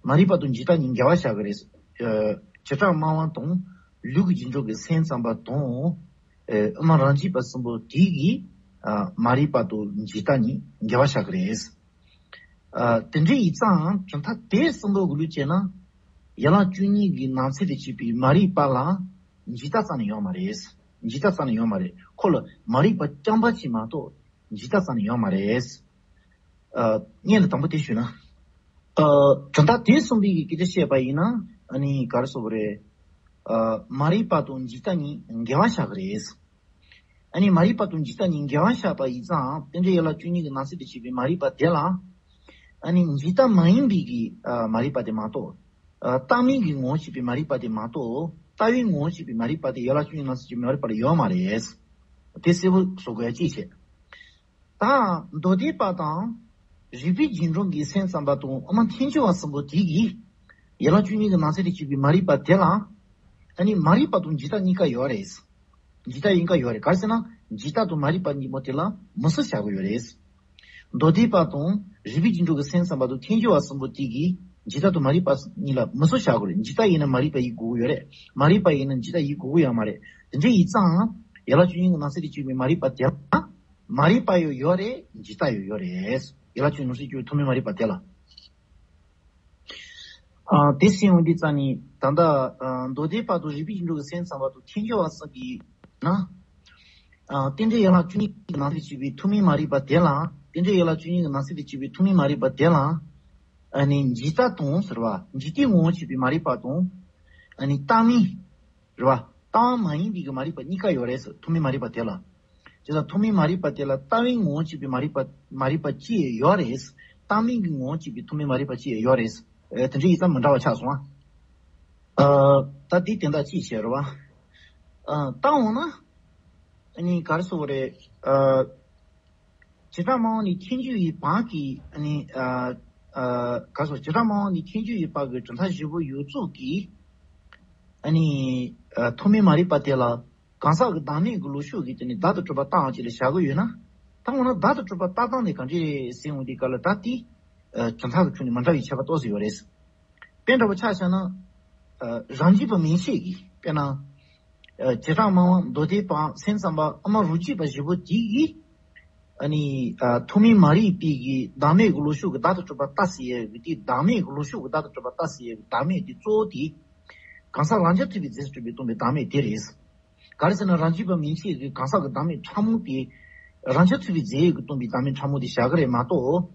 མ་རིག་པ་དང་འཇིག་ལྟ་གཉིས་འགལ་བ་བཞག་གི་རེད། ཨ། བྱེ་བྲག་སྨྲ་བ་དང་ལུགས་ཀྱི་རྗེས་འགྲོ་གི་སེམས་ཙམ་པ་དང་། ཨ། དབུ་མ་རང་རྒྱུད་པ་གསུམ་པོ་དེ་གིས། ཨ། མ་རིག་པ་དང་འཇིག་ལྟ་གཉིས་འགལ་བ་བཞག་གི་རེད། ཨ། དེ་འདྲ་ཡིན་ཙང་གྲུབ་མཐའ་དེ་གསུམ་པོ་གི་ལུགས་བྱས་ན། ཡན་ལག་བཅུ་གཉིས་ཀྱི་ནང་ཚན་དུ་བྱས་པའི་མ་རིག་པ་ལ་འཇིག་ལྟ་རྩ་ནས་ཡོད་མ་རེད། འཇིག་ལྟ་རྩ་ནས་ཡོད་མ་རེད། ཁོ་ལ་མ་རིག་པ་རྐྱང་པ་ཅིག་མ་གཏོགས་འཇིག་ལྟ་རྩ་ནས་ཡོད་མ་རེད། ཨ། སྔོན་ལ་དང་པོ་དེ་ཞུས་ན། ཨ། གྲུབ་མཐའ་དེ་གསུམ་པའི་གི་སྐད་ཆ་བཤད་པ་ཡིན་ན་ཨ་ནི་ག་རེ་ཟེར་དགོས་རེད། ཨ། མ་རིག་པ་དང་འཇིག་ལྟ་གཉིས་འགལ་བ་བཞག་གི་རེད། ཨ་ནི་མ་རིག་པ་དང་འཇིག་ལྟ་གཉིས་འགལ་བ་བཞག་པ་ཡིན་ཙང་རྟེན་འབྲེལ་ཡན་ལག་བཅུ་གཉིས་ཀྱི་ནང་གསེས་དུ་བྱས་པའི་མ་རིག་པ་དེ་ལ། ཨ་ནི་འཇིག་ལྟ་མ་ཡིན་པའི་གི་ཨ་མ་རིག་པ་དེ་མ་གཏོགས། ཨ་བཏགས་མིང་གི་ངོ་བོ་བྱས་པའི་མ་རིག་པ་དེ་མ་གཏོགས་ལྟ་བའི་ངོ་བོ་བྱས་པའི་མ་རིག་པ་དེ་ཡན་ལག་བཅུ་གཉིས་ནང་གསེས་ཀྱི་མ་རིག་པ་ལ་ཡོད་མ་རེད། དེ་གསལ་པོ་བཟོ་དགོས་ཡ་གཅིག་བྱས། ད་མདོ་སྡེ་པ་དང་རིགས་པའི་རྗེས་འགྲོ་གི་སེམས་ཙམ་པ་དང་དབུ་མ་ཐལ་འགྱུར་བ་གསུམ་པོ་དེ་གིས་ཡན་ལག་བཅུ་གཉིས་ཀྱི་ནང་གསེས་དུ་བྱས་པའི་མ་རིག་པ་དེ་ལ། ཨ་ནི་མ་རིག་པ་དང་འཇིག་ལྟ་གཉིས་ཀ་ཡོད་རེད། འཇིག་ལྟ་གཉིས་ཀ་ཡོད་རེད། ག་རེ་ཟེར་ན་འཇིག་ལྟ་དང་མ་རིག་པ་གཉིས་པོ་དེ་ལ་མུ་གསུམ་བཞག་གི་ཡོད་རེད། མདོ་སྡེ་པ་དང་རིགས་པའི་རྗེས་འགྲོ་གི་སེམས་ཙམ་པ་དང་ཐལ་འགྱུར་བ་གསུམ་པོ་དེ་གིས་འཇིག་ལྟ་དང་མ་རིག་པ་གཉིས་ལ་མུ་གསུམ་བཞག་གི་ཡོད་རེད། འཇིག་ལྟ་ཡིན་ན་མ་རིག་པ་ཡིན་དགོས་ཀྱི་ཡོད་རེད། མ་རིག་པ་ཡིན་ན་འཇིག་ལྟ་ཡིན་དགོས་ཀྱི་ཡོད་མ་རེད། དེ་འདྲ་ཡིན་ཙང་ཡན་ལག་བཅུ་གཉིས་ཀྱི་ནང་གསེས་དུ་བྱས་པའི་མ་རིག་པ་དེ་ལ་མ་རིག་པ་ཡང་ཡོད་རེད། འཇིག་ལྟ་ཡང་ཡོད་རེད། ཡན་ལག་བཅུ་གཉིས་ནང་གསེས་ཀྱི་ཐོགས་མེད་མ་རིག་པ་དེ་ལ། ཨ་དེ་ཟེར་ཡོང་དུས་ཙང་ནི་ད་ལྟ་ཨ་མདོ་སྡེ་པ་དང་རིགས་པའི་རྗེས་འགྲོ་གི་སེམས་ཙམ་པ་དང་ཐལ་འགྱུར་བ་གསུམ་གྱིས་ན། ཨ་རྟེན་འབྲེལ་ཡན་ལག་བཅུ་གཉིས་ཀྱི་ནང་གསེས་དུ་བྱས་པའི་ཐོགས་མེད་མ་རིག་པ་དེ་ལ། རྟེན་འབྲེལ་ཡན་ལག་བཅུ་གཉིས་ཀྱི་ནང་གསེས་དུ་བྱས་པའི་ཐོགས་མེད་མ་རིག་པ་དེ་ལ། ཨ་ནི་འཇིག་ལྟ་དང་ཟེར་བ་འཇིག་ལྟའི་ངོ་བོ་བྱས་པའི་མ་རིག་པ་དང་། ཨ་ནི་བཏགས་མིང་རེད་བ། བཏགས་པ་མ་ཡིན་པའི་གི་མ་རིག་པ་གཉིས་ཀ་ཡོད་རེད་ཟེར། ཐོགས་མེད་མ་རིག་པ་དེ་ལ། དེ་ལ་ཐོགས་མེད་མ་རིག་པ་དེ་ལ་ལྟ་བའི་ངོ་བོ་བྱས་པའི་མ་རིག་པ་མ་རིག་པ་གཅིག་ཡོད་རེད། བཏགས་མིང་གི་ངོ་བོ་བྱས་པའི་ཐོགས་མེད་མ་རིག་པ་གཅིག་ཡོད་རེད། ཨ་དེ་འདྲ་ཡིན་ཙང་མི་འདྲ་བ་ཆགས་སོང་ཨ། ཨ་ད་དེ་དེ་འདྲ་གཅིག་བྱས་རེད་བ། ཨ་ད་འོ་ན། ཨ་ནི་ག་རེ་ཟེར་དགོས་རེད། ཨ་བྱེ་བྲག་སྨྲ་བ་ནི་ཐལ་འགྱུར་བའི་བར་གྱི་ཨ་ནི་ཨ་ཨ་ག་རེ་ཟེར། བྱེ་བྲག་སྨྲ་བ་ནི་ཐལ་འགྱུར་བའི་བར་གྱི་གྲུབ་མཐའ་བཞི་པོ་ཡོངས་རྫོགས་ཀྱི་ཨ་ནི་ཨ་ཐོགས་མེད་མ་རིག་པ་དེ་ལ་གང་ཟག་གི་བདག་མེད་ཀྱི་ལུགས་ཕྱོགས་ཀྱིས་དེ་ནི་བདག་ཏུ་གྲུབ་པ་བཏགས་ཅིག་ལ་བཞག་གི་ཡོད་ན། ད་འོ་ན་བདག་ཏུ་གྲུབ་པ་བཏགས་སྟངས་དེ་གང་འདྲ་རེད་ཟེར་འོང་དུས་སྐབས་ལ་ད་དེ་ཨ་གྲུབ་མཐའ་གི་ཁྱོན་ནས་མི་འདྲ་བའི་ཁྱད་པར་ཏོག་ཙམ་ཡོད་རེད། དཔེ་འདྲ་པོ་ཆ་བཞག་ན། ཨ་རང་རྒྱུད་པ་མན་ཆད་ཀྱིས་དཔེར་ན། ཨ་བྱེ་བྲག་སྨྲ་བ་མདོ་སྡེ་པ་སེམས་ཙམ་པ་དབུ་མ་རུ་སྐྱེས་པ་བཞི་པོ་དེ་གིས། ཨ་ནི་ཨ་ཐོགས་མེད་མ་རིག་པའི་གི་བདག་མེད་ཀྱི་ལུགས་ཕྱོགས་ཀྱི་བདག་ཏུ་གྲུབ་པ་ལྟ་ཟེར་ཡས་ཀྱི་དེ་བདག་མེད་ཀྱི་ལུགས་ཕྱོགས་ཀྱི་བདག་ཏུ་གྲུབ་པ་ལྟ་ཟེར་ཡས་ཀྱི་བདག་མེད་དེ་གཙོ་བོ་དེ། གང་ཟག་རང་རྐྱ་ཐུབ་པའི་རྫས་སུ་གྲུབ་པའི་སྟོང་པའི་བདག་མེད་དེ་རེད། ག་རེ་ཟེར་ན་རང་རྒྱུད་པ་མན་ཆད་ཀྱི་གང་ཟག་གི་བདག་མེད་ཕྲ་མོ་དེ། རང་རྐྱ་ཐུབ་པའི་རྫས་ཡོད་ཀྱི་སྟོང་པའི་བདག་མེད་ཕྲ་མོ་དེ་བཞག་གི་རེད་མ་གཏོགས།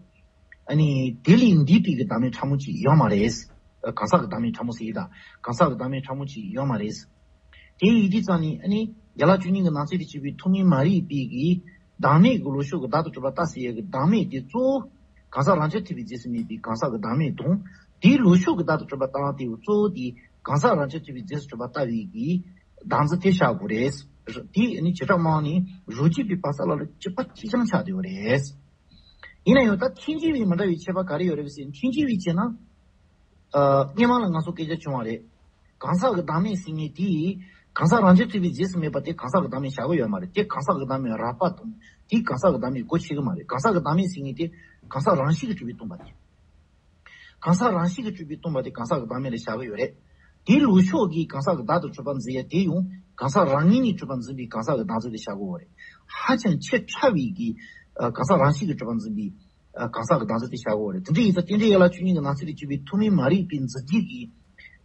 ཨ་ནི་དེ་ལས་འདས་པའི་གི་བདག་མེད་ཕྲ་མོ་ཅིག་ཡོད་མ་རེད། གང་ཟག་གི་བདག་མེད་ཕྲ་མོ་ཟེར་གྱི་ད་གང་ཟག་གི་བདག་མེད་ཕྲ་མོ་ཅིག་ཡོད་མ་རེད། དེ་ཡིན་དུས་ཙང་ནི་ཨ་ནི་ཡན་ལག་བཅུ་གཉིས་ཀྱི་ནང་གསེས་དུ་བྱས་པའི་ཐོགས་མེད་མ་རིག་པའི་གི་ བདག་མེད་ཀྱི་ལུགས་ཕྱོགས་ཀྱི་བདག་ཏུ་གྲུབ་པ་ལྟ་ཟེར་ཡས་ཀྱི་བདག་མེད་དེ་གཙོ་བོ་གང་ཟག་རང་རྐྱ་ཐུབ་པའི་རྫས་སུ་དམིགས་པའི་གང་ཟག་གི་བདག་མེད་དང་། དེའི་ལུགས་ཕྱོགས་ཀྱི་བདག་ཏུ་གྲུབ་པ་ལྟ་བ་དེ་གཙོ་བོ་དེ་གང་ཟག་རང་རྐྱ་ཐུབ་པའི་རྫས་སུ་གྲུབ་པ་ལྟ་བའི་གི་བདག་འཛིན་དེ་བཞག་དགོས་རེད། དེ་ནི་བྱེ་བྲག་སྨྲ་བ་ནི་རོ་རྗེ་པའི་བར་ས་ལ་ལ་གཅིག་པ་གཅིག་རྐྱང་ཆགས་བསྡད་ཡོད་རེད། ཡིན་ན་ཡང་ད་འཐེན་འཁྱེར་བའི་མི་འདྲ་བའི་ཁྱད་པར་ག་རེ་ཡོད་རེད་ཟེར་ན། འཐེན་འཁྱེར་བའི་བྱས་ན། ཨ། སྔས་མ་ལ་ང་ཚོ་སྐད་ཆ་བྱུང་བ་རེད། གང་ཟག་གི་བདག་མེད་ཟེར་མཁན་དེ། གང་ཟག་རང་རྐྱ་ཐུབ་པའི་རྫས་སུ་མེད་པ་དེ་གང་ཟག་གི་བདག་མེད་བཞག་གི་ཡོད་མ་རེད། དེ་གང་ཟག་གི་བདག་མེད་རགས་པ་དང་། དེ་གང་ཟག་གི་བདག་མེད་སྒོ་ཕྱེ་གི་མ་རེད། གང་ཟག་གི་བདག་མེད་ཟེར་མཁན་དེ་གང་ཟག་རང་བཞིན་གྱིས་གྲུབ་པས་སྟོང་པ་དེ། གང་ཟག་རང་བཞིན་གྱིས་གྲུབ་པས་སྟོང་པ་དེ་གང་ཟག་གི་བདག་མེད་ལ་བཞག་གི་ཡོད་རེད། དེའི་ལུགས་ཕྱོགས་ཀྱིས་གང་ཟག་གི་བདག་ཏུ་གྲུབ་པ་འཛིན་ཡ་དེ་ཡང་གང་ཟག་རང་ངོས་ནས་གྲུབ་པ་འཛིན་པའི་གང་ཟག་གི་བདག་འཛིན་དེ་བཞག་གི་ཡོད་རེད། ཧ་ཅང་ཆེས་ཕྲ་བའི་གི། ཨ། གང་ཟག་རང་བཞིན་གྱིས་གྲུབ་པ་འཛིན་པའི། ཨ། གང་ཟག་གི་བདག་འཛིན་དེ་བཞག་གི་ཡོད་རེད། དེ་འདྲ་ཡིན་ཙང་རྟེན་འབྲེལ་ཡན་ལག་བཅུ་གཉིས་ཀྱི་ནང་གསེས་དུ་གྱུར་པའི་ཐོགས་མེད་མ་རིག་པའི་འཛིན་རྒྱུ་གི་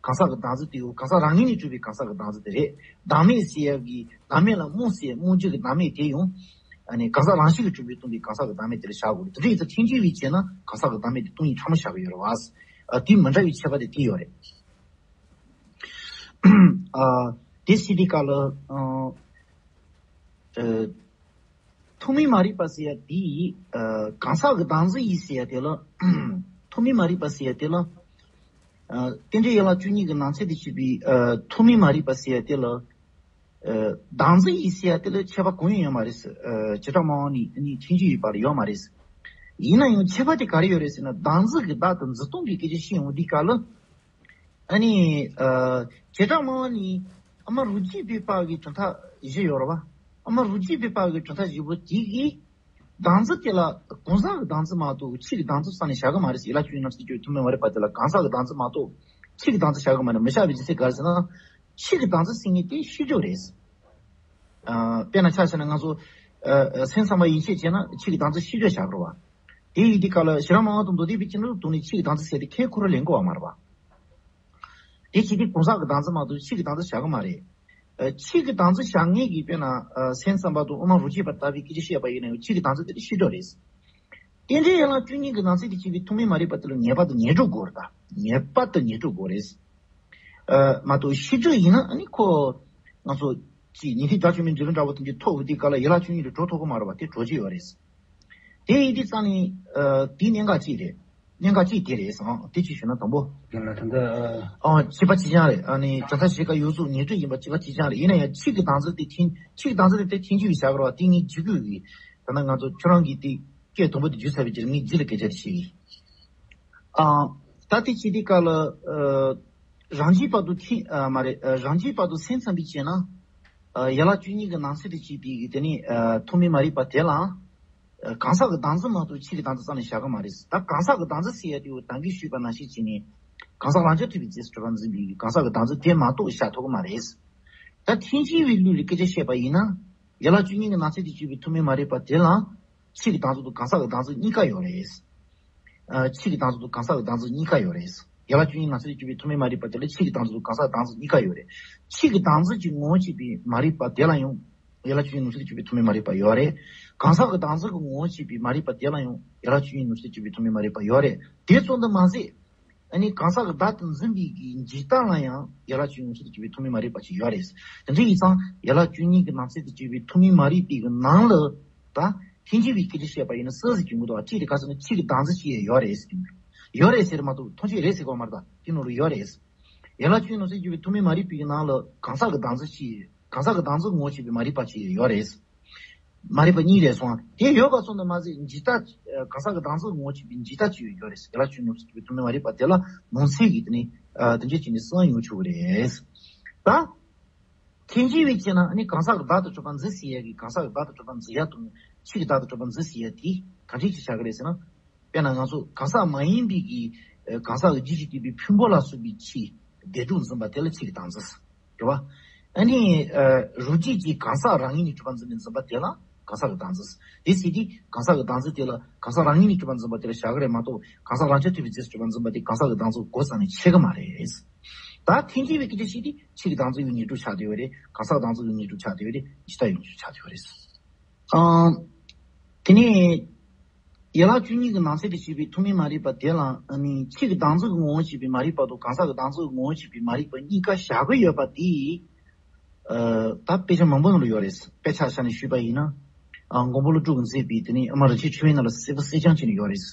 གང་ཟག་གི་བདག་འཛིན་དེ་ཡང་གང་ཟག་རང་ངོས་ནས་གྲུབ་པའི་གང་ཟག་གི་བདག་འཛིན་དེ་རེད། བདག་མེད་ཟེར་ཡ་གི་བདག་མེད་ལ་རྨོངས་ཟེར་རྨོངས་རྒྱུ་གི་བདག་མེད་དེ་ཡང་། ཨ་ནི་གང་ཟག་རང་བཞིན་གྱིས་གྲུབ་པས་སྟོང་པའི་གང་ཟག་གི་བདག་མེད་དེ་ལ་བཞག་དགོས་རེད། དེ་འདྲ་ཡིན་ཙང་འཐེན་འཁྱེར་བས་བྱས་ན་གང་ཟག་གི་བདག་མེད་དེ་སྟོང་ཉིད་ཕྲ་མོ་བཞག་གི་ཡོད་རེད་བ། ཨ། དེའི་མི་འདྲ་བའི་ཁྱད་པར་དེ་དེ་ཡོད་རེད། ཨ། དེ་སྲིད་དེ་ག་ལ། ཨ། ཨ། ཐོགས་མེད་མ་རིག་པ་ཟེར་ཡ་དེ། ཨ། གང་ཟག་གི་བདག་འཛིན་ཡིན་ཟེར་ཡ་དེ་ལ། ཐོགས་མེད་མ་རིག་པ་ཟེར་ཡ་དེ་ལ། ཨ། རྟེན་འབྲེལ་ཡན་ལག་བཅུ་གཉིས་ཀྱི་ནང་ཚན་དུ་བྱས་པའི། ཨ། ཐོགས་མེད་མ་རིག་པ་ཟེར་ཡ་དེ་ལ། ཨ། བདག་འཛིན་ཡིན་ཟེར་ཡ་དེ་ལ་ཁྱད་པར་གང་ཡང་ཡོད་མ་རེད། ཨ། བྱེ་བྲག་སྨྲ་བ་ནས་ནི་འཐེན་འཁྱེར་བའི་བར་ཡོད་མ་རེད། ཡིན་ན་ཡང་ཁྱད་པར་དེ་ག་རེ་ཡོད་རེད་ཟེར་ན། བདག་འཛིན་གྱི་བདག་དང་འཛིན་སྟངས་ཀྱི་སྐད་ཆ་བཤད་ཡོང་དུས་སྐབས་ལ། ཨ་ནི། ཨ། བྱེ་བྲག་སྨྲ་བ་ནས་ཨ་མ་རོ་རྗེ་པའི་བར་གྱི་གྲུབ་མཐའ་བཞི་ཡོད་རེད་བ། ཨ་མ་རོ་རྗེ་པའི་བར་གྱི་གྲུབ་མཐའ་བཞི་པོ་དེ་གིས། བདག་འཛིན་དེ་ལ་གང་ཟག་གི་བདག་འཛིན་མ་གཏོགས་ཕྱི་གི་བདག་འཛིན་རྩ་ནས་བཞག་གི་མ་རེད་ཟེར། ཡན་ལག་བཅུ་གཉིས་ནང་གསེས་ཀྱི་ཐོགས་མེད་མ་རིག་པ་དེ་ལ་གང་ཟག་གི་བདག་འཛིན་མ་གཏོགས་ཕྱི་གི་བདག་འཛིན་བཞག་གི་མ་རེད། མི་བཞག་པའི་རྒྱུ་མཚན་ག་རེ་ཟེར་ན། ཕྱི་གི་བདག་འཛིན་ཟེར་མཁན་དེ་ཤེས་སྒྲིབ་རེད། ཨ། དཔེར་ན་ཆ་བཞག་ན་ང་ཚོ། ཨ། སེམས་ཙམ་པ་ཡིན་ཤས་བྱས་ན་ཕྱི་གི་བདག་འཛིན་ཤེས་སྒྲིབ་བཞག་གི་རེད་བ། དེ་ཡིན་དུས་སྐབས་ལ་ཕྱི་རང་མང་བ་དང་མདོ་སྡེ་པའི་ཕྱི་ནང་དུ་ནི་ཕྱི་གི་བདག་འཛིན་ཟེར་དེ་ཁས་ཁོ་རང་ལེན་དགོས་པ་མ་རེད་བ། དེ་བྱེད་དུས་གང་ཟག་གི་བདག་འཛིན་མ་གཏོགས་ཕྱི་གི་བདག་འཛིན་བཞག་གི་མ་རེད། ཨ། ཕྱི་གི་བདག་འཛིན་བཞག་མཁན་གྱི་དཔེར་ན། ཨ། སེམས་ཙམ་པ་དང་དབུ་མ་རོ་རྗེ་པ་ལྟ་བུའི་སྐད་ཆ་བཤད་པ་ཡིན་ན་ཡང་ཕྱི་གི་བདག་འཛིན་དེ་ཤེས་སྒྲིབ་རེད། རྟེན་འབྲེལ་ཡན་ལག་བཅུ་གཉིས་ཀྱི་ནང་ཚན་དུ་བྱས་པའི་ཐོགས་མེད་མ་རིག་པ་དེ་ལ་ངེས་པར་དུ་ངེས་འགྲོ་དགོས་རེད་ད། ངེས་པར་དུ་ངེས་འགྲོ་དགོས་རེད། ཨ། མ་གཏོགས་ཤེས་སྒྲིབ་ཡིན་ན་ཨ་ནི་ཁོ། ང་ཚོ་ཅིག་ཉན་ཐོས་རྒྱ་ཆེན་པོའི་མཛད་པ་འདྲ་བོ་དེ་འདྲའི་ཐོབ་དུས་སྐབས་ལ་ཡན་ལག་བཅུ་གཉིས་ལ་འགྲོ་ཐུབ་ཀྱི་མ་རེད་བ། དེ་གྲོགས་ཀྱི་ཡོད་རེད། དེ་ཡིན་དུས་ཙང་ནི། ཨ། དེའི་གནད་འགག་ཅིག་རེད། གནད་འགག་ཅིག་དེ་རེད་བསམ། དེ་ཅིག་ཞུས་ན་དང་པོ། ཡང་ན་ད་ལྟ། ཨ། བྱེད་པ་གཅིག་རྐྱང་རེད། ཨ་ནི་གྲུབ་མཐའ་བཞི་ཀ་ཡོངས་རྫོགས་ངེས་སྒྲིབ་ཡིན་པ་བྱེད་པ་གཅིག་རྐྱང་རེད། ཡིན་ན་ཡང་ཕྱི་གི་བདག་འཛིན་དེ་འཐེན། ཕྱི་གི་བདག་འཛིན་དེ་འཐེན་འཁྱེར་བའི་བཞག་རོགས་དེ་ངས་འཇིགས་དགོས་ཀྱི། ད་ནང་ང་ཚོ་ཁྱོད་རང་གིས་དེ་སྐད་དང་པོ་དེ་བརྗོད་ཚར་བའི་རྗེས་ངས་རྗེས་ལ་སྐད་ཆ་དེ་བཤད་ཀྱི། ཨ། ད་དེ་བྱེད་དུས་སྐབས་ལ། ཨ། རང་རྒྱུད་བར་དུ་འཐེན། ཨ། མ་རེད། ཨ། རང་རྒྱུད་བར་དུ་སེམས་ཙམ་པས་བྱས་ན། ཨ། ཡན་ལག་བཅུ་གཉིས་ཀྱི་ནང་གསེས་དུ་བྱས་པའི་གི་དེ་ནི། ཨ། ཐོགས་མེད་མ་རིག་པ་དེ་ལ། ཨ། གང་ཟག་གི་བདག་འཛིན་མ་གཏོགས་ཕྱི་གི་བདག་འཛིན་རྩ་ནས་བཞག་གི་མ་རེད། ད་གང་ཟག་གི་བདག་འཛིན་ཟེར་ཡ་དེ་ད་གིན་ཞུས་པ་ནང་བཞིན་བྱས་ནས། གང་ཟག་རང་རྐྱ་ཐུབ་པའི་རྫས་སུ་གྲུབ་པར་འཛིན་པའི་གང་ཟག་གི་བདག་འཛིན་དེ་མ་གཏོགས་བཞག་ཐུབ་ཀྱི་མ་རེད། ད་འཐེན་འཁྱེར་བའི་ལུགས་ལ་སྐད་ཆ་བཤད་པ་ཡིན་ན། ཡན་ལག་བཅུ་གཉིས་ཀྱི་ནང་གསེས་དུ་གྱུར་པའི་ཐོགས་མེད་མ་རིག་པ་དེ་ལ། ཕྱི་གི་བདག་འཛིན་དང་གང་ཟག་གི་བདག་འཛིན་གཉིས་ཀ་ཡོད་རེད། ཨ། ཕྱི་གི་བདག་འཛིན་དང་གང་ཟག་གི་བདག་འཛིན་གཉིས་ཀ་ཡོད་རེད། ཡན་ལག་བཅུ་གཉིས་ནང་གསེས་དུ་གྱུར་པའི་ཐོགས་མེད་མ་རིག་པ་དེ་ལ་ཕྱི་གི་བདག་འཛིན་དང་གང་ཟག་གི་བདག་འཛིན་གཉིས་ཀ་ཡོད་རེད། ཕྱི་གི་བདག་འཛིན་གྱི་ངོ་བོ་བྱེད་པའི་མ་རིག་པ་དེ་ལ་ཡང་། ཡན་ལག་བཅུ་གཉིས་ནང་གསེས་དུ་གྱུར་པའི་ཐོགས་མེད་མ་རིག་པ་ཡོད་རེད། གང་ཟག་གི་བདག་འཛིན་གྱི་ངོ་བོ་བྱེད་པའི་མ་རིག་པ་དེ་ལ་ཡང་ཡན་ལག་བཅུ་གཉིས་ནང་གསེས་དུ་གྱུར་པའི་ཐོགས་མེད་མ་རིག་པ་ཡོད་རེད། དེ་ཙམ་དུ་མ་ཟད། ཨ་ནི་གང་ཟག་གི་བདག་ཏུ་འཛིན་པའི་གི་འཇིག་ལྟ་ལ་ཡང་ཡན་ལག་བཅུ་གཉིས་ནང་གསེས་དུ་གྱུར་པའི་ཐོགས་མེད་མ་རིག་པ་ཅིག་ཡོད་རེད། དེ་འདྲ་ཡིན་ཙང་ཡན་ལག་བཅུ་གཉིས་ཀྱི་ནང་གསེས་དུ་གྱུར་པའི་ཐོགས་མེད་མ་རིག་པའི་གི་ནང་ལ་ད་འཐེན་འཁྱེར་བའི་སྐད་ཆ་བཤད་པ་ཡིན་ན་སུ་ཟེར་གྱི་མི་འདུག་གཅིག་དེ་ག་ཟེར་ན་ཕྱི་གི་བདག་འཛིན་ཅིག་ཡོད་རེད་ཟེར་གྱི་འདུག་ཡོད་རེད་ཟེར་མ་གཏོགས་ཐམས་ཅད་རེད་ཟེར་གྱི་ཡོད་མ་རེད། ད་དེ་ནང་ལ་ཡོད་རེད། ཡན་ལག་བཅུ་གཉིས་ནང་གསེས་དུ་གྱུར་པའི་ཐོགས་མེད་མ་རིག་པའི་གི་ནང་ལ་གང་ཟག་གི་བདག་འཛིན་ཅིག་གང་ཟག་གི་བདག་འཛིན་ངོ་བོ་བྱེད་པའི་མ་རིག་པ་ཅིག་ཡོད་རེད། མ་རིག་པ་གཉིས་རེད་སོང་། དེ་ཡོད་པ་ཙམ་དུ་མ་ཟད་འཇིག་ལྟ། གང་ཟག་གི་བདག་འཛིན་ངོ་བོ་བྱེད་པའི་འཇིག་ལྟ་ཅིག་ཡོད་རེད། ཡན་ལག་བཅུ་གཉིས་ནང་གསེས་དུ་གྱུར་པའི་ཐོགས་མེད་མ་རིག་པ་དེ་ལ་ནང་གསེས་ཀྱི་དེ་ནི་དོན་འགྲེལ་བྱས་ནས་གསུངས་ཡོང་ཆོག་གི་རེད། ད། འཐེན་འཁྱེར་བས་བྱས་ན་ནི་གང་ཟག་གི་བདག་ཏུ་གྲུབ་པར་འཛིན་ཟེར་ཡ་གི་གང་ཟག་གི་བདག་ཏུ་གྲུབ་པར་འཛིན་ཡ་དང་ཕྱི་གི་བདག་ཏུ་གྲུབ་པར་འཛིན་ཟེར་ཡ་དེ་ག་འདྲ་ཅིག་བྱ་གི་རེད་ཟེར་ན། དཔེར་ན་ང་ཚོ་གང་ཟག་མ་ཡིན་པའི་གི་གང་ཟག་གི་རྒྱུད་ཀྱིས་བསྡུས་པའི་ཕུང་པོ་ལ་སོགས་པའི་ཕྱིའི་བདེ་སྡུག་འཛིན་པ་དེ་ལ་ཕྱི་གི་བདག་འཛིན། རེད་བ། ཨ་ནི། ཨ། རོ་རྗེ་གིས་གང་ཟག་རང་ངོས་ནས་གྲུབ་པར་འཛིན་པའི་འཛིན་པ་དེ་ལ་གང་ཟག་གི་བདག་འཛིན། དེ་ཟེར་དུས་གང་ཟག་གི་བདག་འཛིན་དེ་ལ་གང་ཟག་རང་ངོས་ནས་གྲུབ་པར་འཛིན་པ་དེ་ལ་བཞག་གི་རེད་མ་གཏོགས་གང་ཟག་རང་རྐྱ་ཐུབ་པའི་རྫས་སུ་གྲུབ་པར་འཛིན་པ་དེ་གང་ཟག་གི་བདག་འཛིན་སྒོ་རྩ་ནས་ཕྱེ་གི་མ་རེད། ད་འཐེན་འཁྱེར་བའི་སྐད་ཆ་བཤད་དུས་ཕྱི་གི་བདག་འཛིན་ཡང་ངེས་གྲུབ་ཆགས་བསྡད་ཡོད་རེད། གང་ཟག་བདག་འཛིན་ཡང་ངེས་གྲུབ་ཆགས་བསྡད་ཡོད་རེད། འཇིག་ལྟ་ཡང་ངེས་གྲུབ་ཆགས་བསྡད་ཡོད་རེད། ཨང་། དེ་ནས། ཡན་ལག་བཅུ་གཉིས་ཀྱི་ནང་གསེས་དུ་བྱས་པའི་ཐོགས་མེད་མ་རིག་པ་དེ་ལ་ཨ་ནི་ཕྱི་གི་བདག་འཛིན་གྱི་ངོ་བོ་བྱེད་པའི་མ་རིག་པ་དང་གང་ཟག་གི་བདག་འཛིན་གྱི་ངོ་བོ་བྱེད་པའི་མ་རིག་པ་གཉིས་ཀ་བཞག་གི་ཡོད་པ་དེ། ཨ། ད་དཔེ་ཆ་མང་པོ་ནང་ལ་ཡོད་རེད། དཔེ་ཆ་བཞག་ནས་ཞུས་པ་ཡིན་ན། ཨ། མགོན་པོ་ཀླུ་སྒྲུབ་ཀྱིས་མཛད་པའི་དེ་ནས་ཨ་མ་རིན་ཆེན་འཕྲིན་ལས་ནང་ལ་གསལ་པོ་གསལ་རྐྱང་བྱས་ནས་ཡོད་རེད།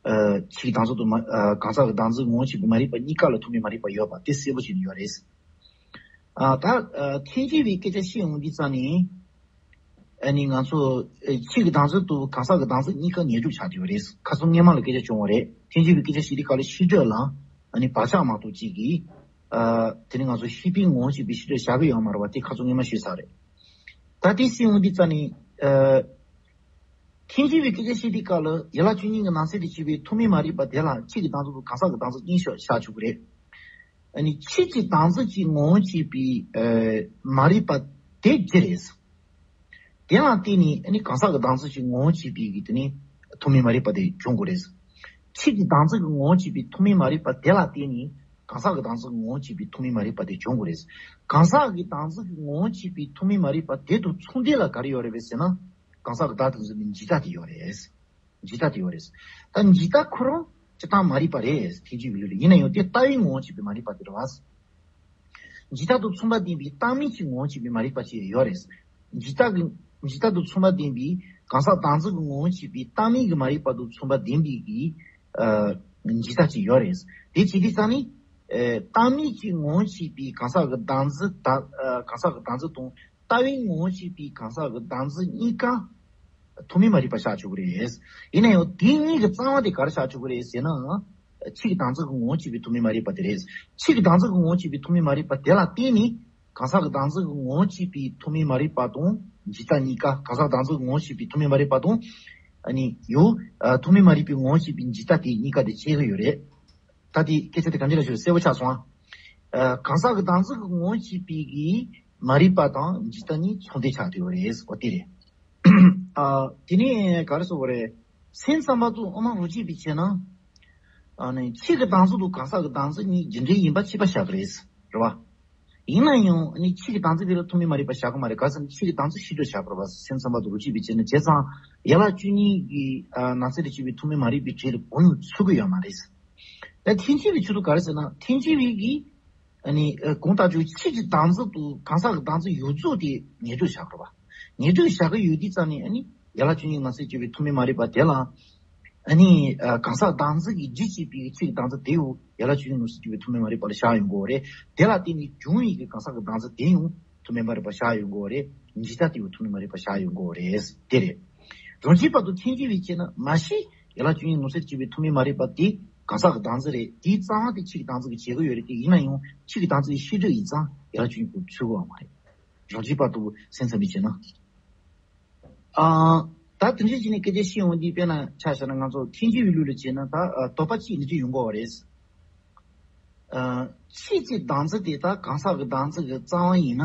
ཨ། ཕྱིའི་གདེང་ཚོད་དང་མ། ཨ། གང་ཟག་གི་གདེང་ཚོད་ངོ་བོ་གཅིག་པའི་མ་རིག་པ་གཉིས་ཀ་ལ་ཐོག་མའི་མ་རིག་པ་ཡོད་པ་དེ་གསལ་པོ་བྱས་ནས་ཡོད་རེད། ཨ། ད། ཨ། ཐལ་འགྱུར་བའི་སྐད་ཆ་བཤད་ཡོང་དུས་ཙང་ནས། ཨ་ནི་ང་ཚོ། ཨ། ཕྱིའི་གདེང་ཚོད་དང་གང་ཟག་གི་གདེང་ཚོད་གཉིས་ཀ་ཉེར་སྦྱོར་ཆགས་བསྡད་ཡོད་རེད། ཁ་སང་སྔོན་མ་ལ་སྐད་ཆ་བྱུང་བ་རེད། ཐལ་འགྱུར་བའི་སྐད་ཆ་བཤད་དུས་སྐབས་ལ་ཤེས་སྒྲིབ་ལ། ཨ་ནི་བག་ཆགས་མ་གཏོགས་གཅིག་གིས། ཨ། དེ་ནི་ང་ཚོ་ཤེས་པའི་ངོ་བོ་གཅིག་པའི་ཤེས་སྒྲིབ་བཞག་གི་ཡོད་མ་རེད་པ། དེ་ཁ་སང་སྔོན་མ་ཞུས་ཚར་རེད། ད་དེ་བཤད་ཡོང་དུས་ཙང་ནས། ཨ། ཐལ་འགྱུར་བའི་སྐད་ཆ་བཤད་དུས་སྐབས་ལ་ཡན་ལག་བཅུ་གཉིས་ཀྱི་ནང་གསེས་དེ་བྱས་པའི་ཐོག་མའི་མ་རིག་པ་དེ་ལ་ཕྱིའི་གདེང་ཚོད་དང་གང་ཟག་གི་གདེང་ཚོད་གཉིས་ཤོག་བཞག་ཆོག་གི་རེད། ཨ་ནི་ཕྱིའི་གདེང་ཚོད་ཀྱི་ངོ་བོ་གཅིག་པའི། ཨ། མ་རིག་པ་དེ་གཅིག་རེད། དེ་ལ་བརྟེན་ནས་ཨ་ནི་གང་ཟག་གི་གདེང་ཚོད་ཀྱི་ངོ་བོ་གཅིག་པའི་གི་དེ་ནི་ཐོག་མའི་མ་རིག་པ་དེ་འབྱུང་དགོས་རེད། ཕྱིའི་གདེང་ཚོད་ཀྱི་ངོ་བོ་གཅིག་པའི་ཐོག་མའི་མ་རིག་པ་དེ་ལ་བརྟེན་ནས་གང་ཟག་གི་གདེང་ཚོད་ཀྱི་ངོ་བོ་གཅིག་པའི་ཐོག་མའི་མ་རིག་པ་དེ་འབྱུང་དགོས་རེད། གང་ཟག་གི་གདེང་ཚོད་ཀྱི་ངོ་བོ་གཅིག་པའི་ཐོག་མའི་མ་རིག་པ་དེ་དང་མཚུངས་ལྡན་ལ་ག་རེ་ཡོད་རེད་པས་ཟེར་ན། གང་ཟག་གི་བདག་དང་འཛིན་པའི་འཇིག་ལྟ་དེ་ཡོད་རེད། འཇིག་ལྟ་དེ་ཡོད་རེད། ད་འཇིག་ལྟ་ཁོ་རང་སྤྱིར་བཏང་མ་རིག་པ་རེད། ཐལ་འགྱུར་བའི་ལུགས་ལ། ཡིན་ན་ཡང་དེ་ལྟ་བའི་ངོ་བོ་གཅིག་པའི་མ་རིག་པ་དེ་རེད་བ། འཇིག་ལྟ་དང་མཚུངས་པ་ལྡན་པའི་བཏང་མིན་གྱི་ངོ་བོ་གཅིག་པའི་མ་རིག་པ་ཅིག་ཡོད་རེད། འཇིག་ལྟ་གི། འཇིག་ལྟ་དང་མཚུངས་པ་ལྡན་པའི་གང་ཟག་གདེང་ཚོད་ཀྱི་ངོ་བོ་གཅིག་པའི་བཏང་མིན་གྱི་མ་རིག་པ་དང་མཚུངས་པ་ལྡན་པའི་གི། ཨ། འཇིག་ལྟ་ཅིག་ཡོད་རེད། དེ་བྱེད་དུས་ཙང་ནི། ཨ། བཏང་མིན་གྱི་ངོ་བོ་གཅིག་པའི་གང་ཟག་གི་གདེང་ཚོད་དང་། ཨ། གང་ཟག་གི་གདེང་ཚོད་དང་ལྟ་བའི་ངོ་བོ་གཅིག་པའི་གང་ཟག་གི་གདེང་ཚོད་གཉིས་ཀ་ཐོག་མའི་མ་རིག་པ་བཞག་ཆོག་གི་རེད། ཡིན་ན་ཡང་དེ་གཉིས་ཀྱི་རྩ་བ་དེ་ག་རེ་བཞག་ཆོག་གི་རེད་ཟེར་ན། ཕྱིའི་གདེང་ཚོད་ཀྱི་ངོ་བོ་གཅིག་པའི་ཐོག་མའི་མ་རིག་པ་དེ་རེད། ཕྱིའི་གདེང་ཚོད་ཀྱི་ངོ་བོ་གཅིག་པའི་ཐོག་མའི་མ་རིག་པ་དེ་ལ་བརྟེན་ནས་གང་ཟག་གི་གདེང་ཚོད་ཀྱི་ངོ་བོ་གཅིག་པའི་ཐོག་མའི་མ་རིག་པ་དང་འཇིག་ལྟ་གཉིས་ཀ། གང་ཟག་གདེང་ཚོད་ཀྱི་ངོ་བོ་གཅིག་པའི་ཐོག་མའི་མ་རིག་པ་དང་། ཨ་ནི་ཡང་། ཨ། ཐོག་མའི་མ་རིག་པའི་ངོ་བོ་གཅིག་པའི་འཇིག་ལྟ་དེ་གཉིས་ཀ་དེ་བྱེད་ཀྱི་ཡོད་རེད། ད་དེ་སྐད་ཆ་དེ་གང་ཅི་ལ་ཞུ་གསལ་པོ་ཆགས་སོང་ཨ། ཨ། གང་ཟག་གི་གདེང་ཚོད་ཀྱི་ངོ་བོ་གཅིག་པའི་གི་མ་རིག་པ་དང་འཇིག་ལྟ་གཉིས་མཚུངས་ལྡན་ཆགས་བསྡད་ཡོད་རེད། འོ་དེ་རེད། ཨ། དེ་ནས་ག་རེ་ཟེར་དགོས་རེད། སེམས་ཙམ་པ་ཚོ་དབུ་མ་རུ་སྐྱེས་པའི་ཆེད་ན། ཨ་ནི་ཕྱིའི་གདེང་ཚོད་དང་གང་ཟག་གི་གདེང་ཚོད་གཉིས་རྒྱུ་འབྲས་ཡིན་པ་ཕྱེད་པ་བཞག་གི་རེད། རེད་བ། ཡིན་ན་ཡང་ནི་ཕྱིའི་གདེང་ཚོད་དེ་ལ་ཐོག་མའི་མ་རིག་པ་བཞག་གི་མ་རེད། ག་ཟེར་ན་ཕྱིའི་གདེང་ཚོད་ཤེས་སྒྲིབ་བཞག་དགོས་རེད་བ། སེམས་ཙམ་པ་ཚོ་རུ་སྐྱེས་པའི་ཆེད་ན། བྱས་ཙང་ཡན་ལག་བཅུ་གཉིས་ཀྱི། ཨ། ནང་གསེས་ལ་སྐྱེས་པའི་ཐོག་མའི་མ་རིག་པའི་གྲས་ལ་གང་ཡང་ཚུད་ཀྱི་ཡོད་མ་རེད། ད་ཐལ་འགྱུར་བའི་ཆེད་དུ་ག་རེ་ཟེར་ན། ཐལ་འགྱུར་བའི་གི། ཨ་ནི། ཨ། གང་ལྟར་ཀྱང་ཕྱིའི་གདེང་ཚོད་དང་གང་ཟག་གི་གདེང་ཚོད་ཡོངས་རྫོགས་དེ་ཉེར་སྦྱོར་བཞག་དགོས་རེད་བ། ཉེར་སྦྱོར་བཞག་གི་ཡོད་དུས་ཙང་ནས། ཨ་ནི་ཡན་ལག་བཅུ་གཉིས་ནང་གསེས་སྐྱེས་པའི་ཐོག་མའི་མ་རིག་པ་དེ་ལ། ཨ་ནི། ཨ། གང་ཟག་གདེང་ཚོད་ཀྱི་རྒྱུ་བྱེད་པའི་ཕྱིའི་གདེང་ཚོད་དེ་ཡང་ཡན་ལག་བཅུ་གཉིས་ནང་གསེས་སྐྱེས་པའི་ཐོག་མའི་མ་རིག་པ་ལ་བཞག་ཡོང་དགོས་རེད། དེ་ལ་བརྟེན་ནས་བྱུང་བའི་གི་གང་ཟག་གི་གདེང་ཚོད་དེ་ཡང་ཐོག་མའི་མ་རིག་པ་བཞག་ཡོང་དགོས་རེད། འཇིག་ལྟ་དེ་ཡང་ཐོག་མའི་མ་རིག་པ་བཞག་ཡོང་དགོས་རེད། དེ་རེད། རང་རྒྱུད་པ་དང་ཐལ་འགྱུར་བའི་ཆེད་ན། མ་གཞི་ཡན་ལག་བཅུ་གཉིས་ནང་གསེས་སྐྱེས་པའི་ཐོག་མའི་མ་རིག་པ་དེ་གང་ཟག་གི་གདེང་ཚོད་རེད། དེའི་རྩ་བ་དེ་ཕྱིའི་གདེང་ཚོད་ཀྱིས་བྱེད་ཀྱི་ཡོད་རེད། དེ་ཡིན་ན་ཡང་ཕྱིའི་གདེང་ཚོད་ཀྱི་ཤེས་སྒྲིབ་ཡིན་ཙང་ཡན་ལག་བཅུ་གཉིས་པོ་ཚུད་ཀྱི་ཡོད་མ་རེད། རང་རྒྱུད་པ་དང་སེམས་ཙམ་པའི་ཆེད་ན། ཨ། ད་དེ་འདྲ་བྱས་ནས་སྐད་ཆ་བཤད་ཡོང་དུས། དཔེར་ན་ཆ་བཞག་ན་ང་ཚོ་ཐལ་འགྱུར་བའི་ལུགས་ལ་བྱས་ན། ད། ཨ། དོགས་པ་གཅིག་འདི་འདྲ་ཡོང་གི་ཡོད་རེད། ཨ། ཕྱིའི་གདེང་ཚོད་དེ་ད་གང་ཟག་གི་གདེང་ཚོད་ཀྱི་རྩ་བ་ཡིན་ན།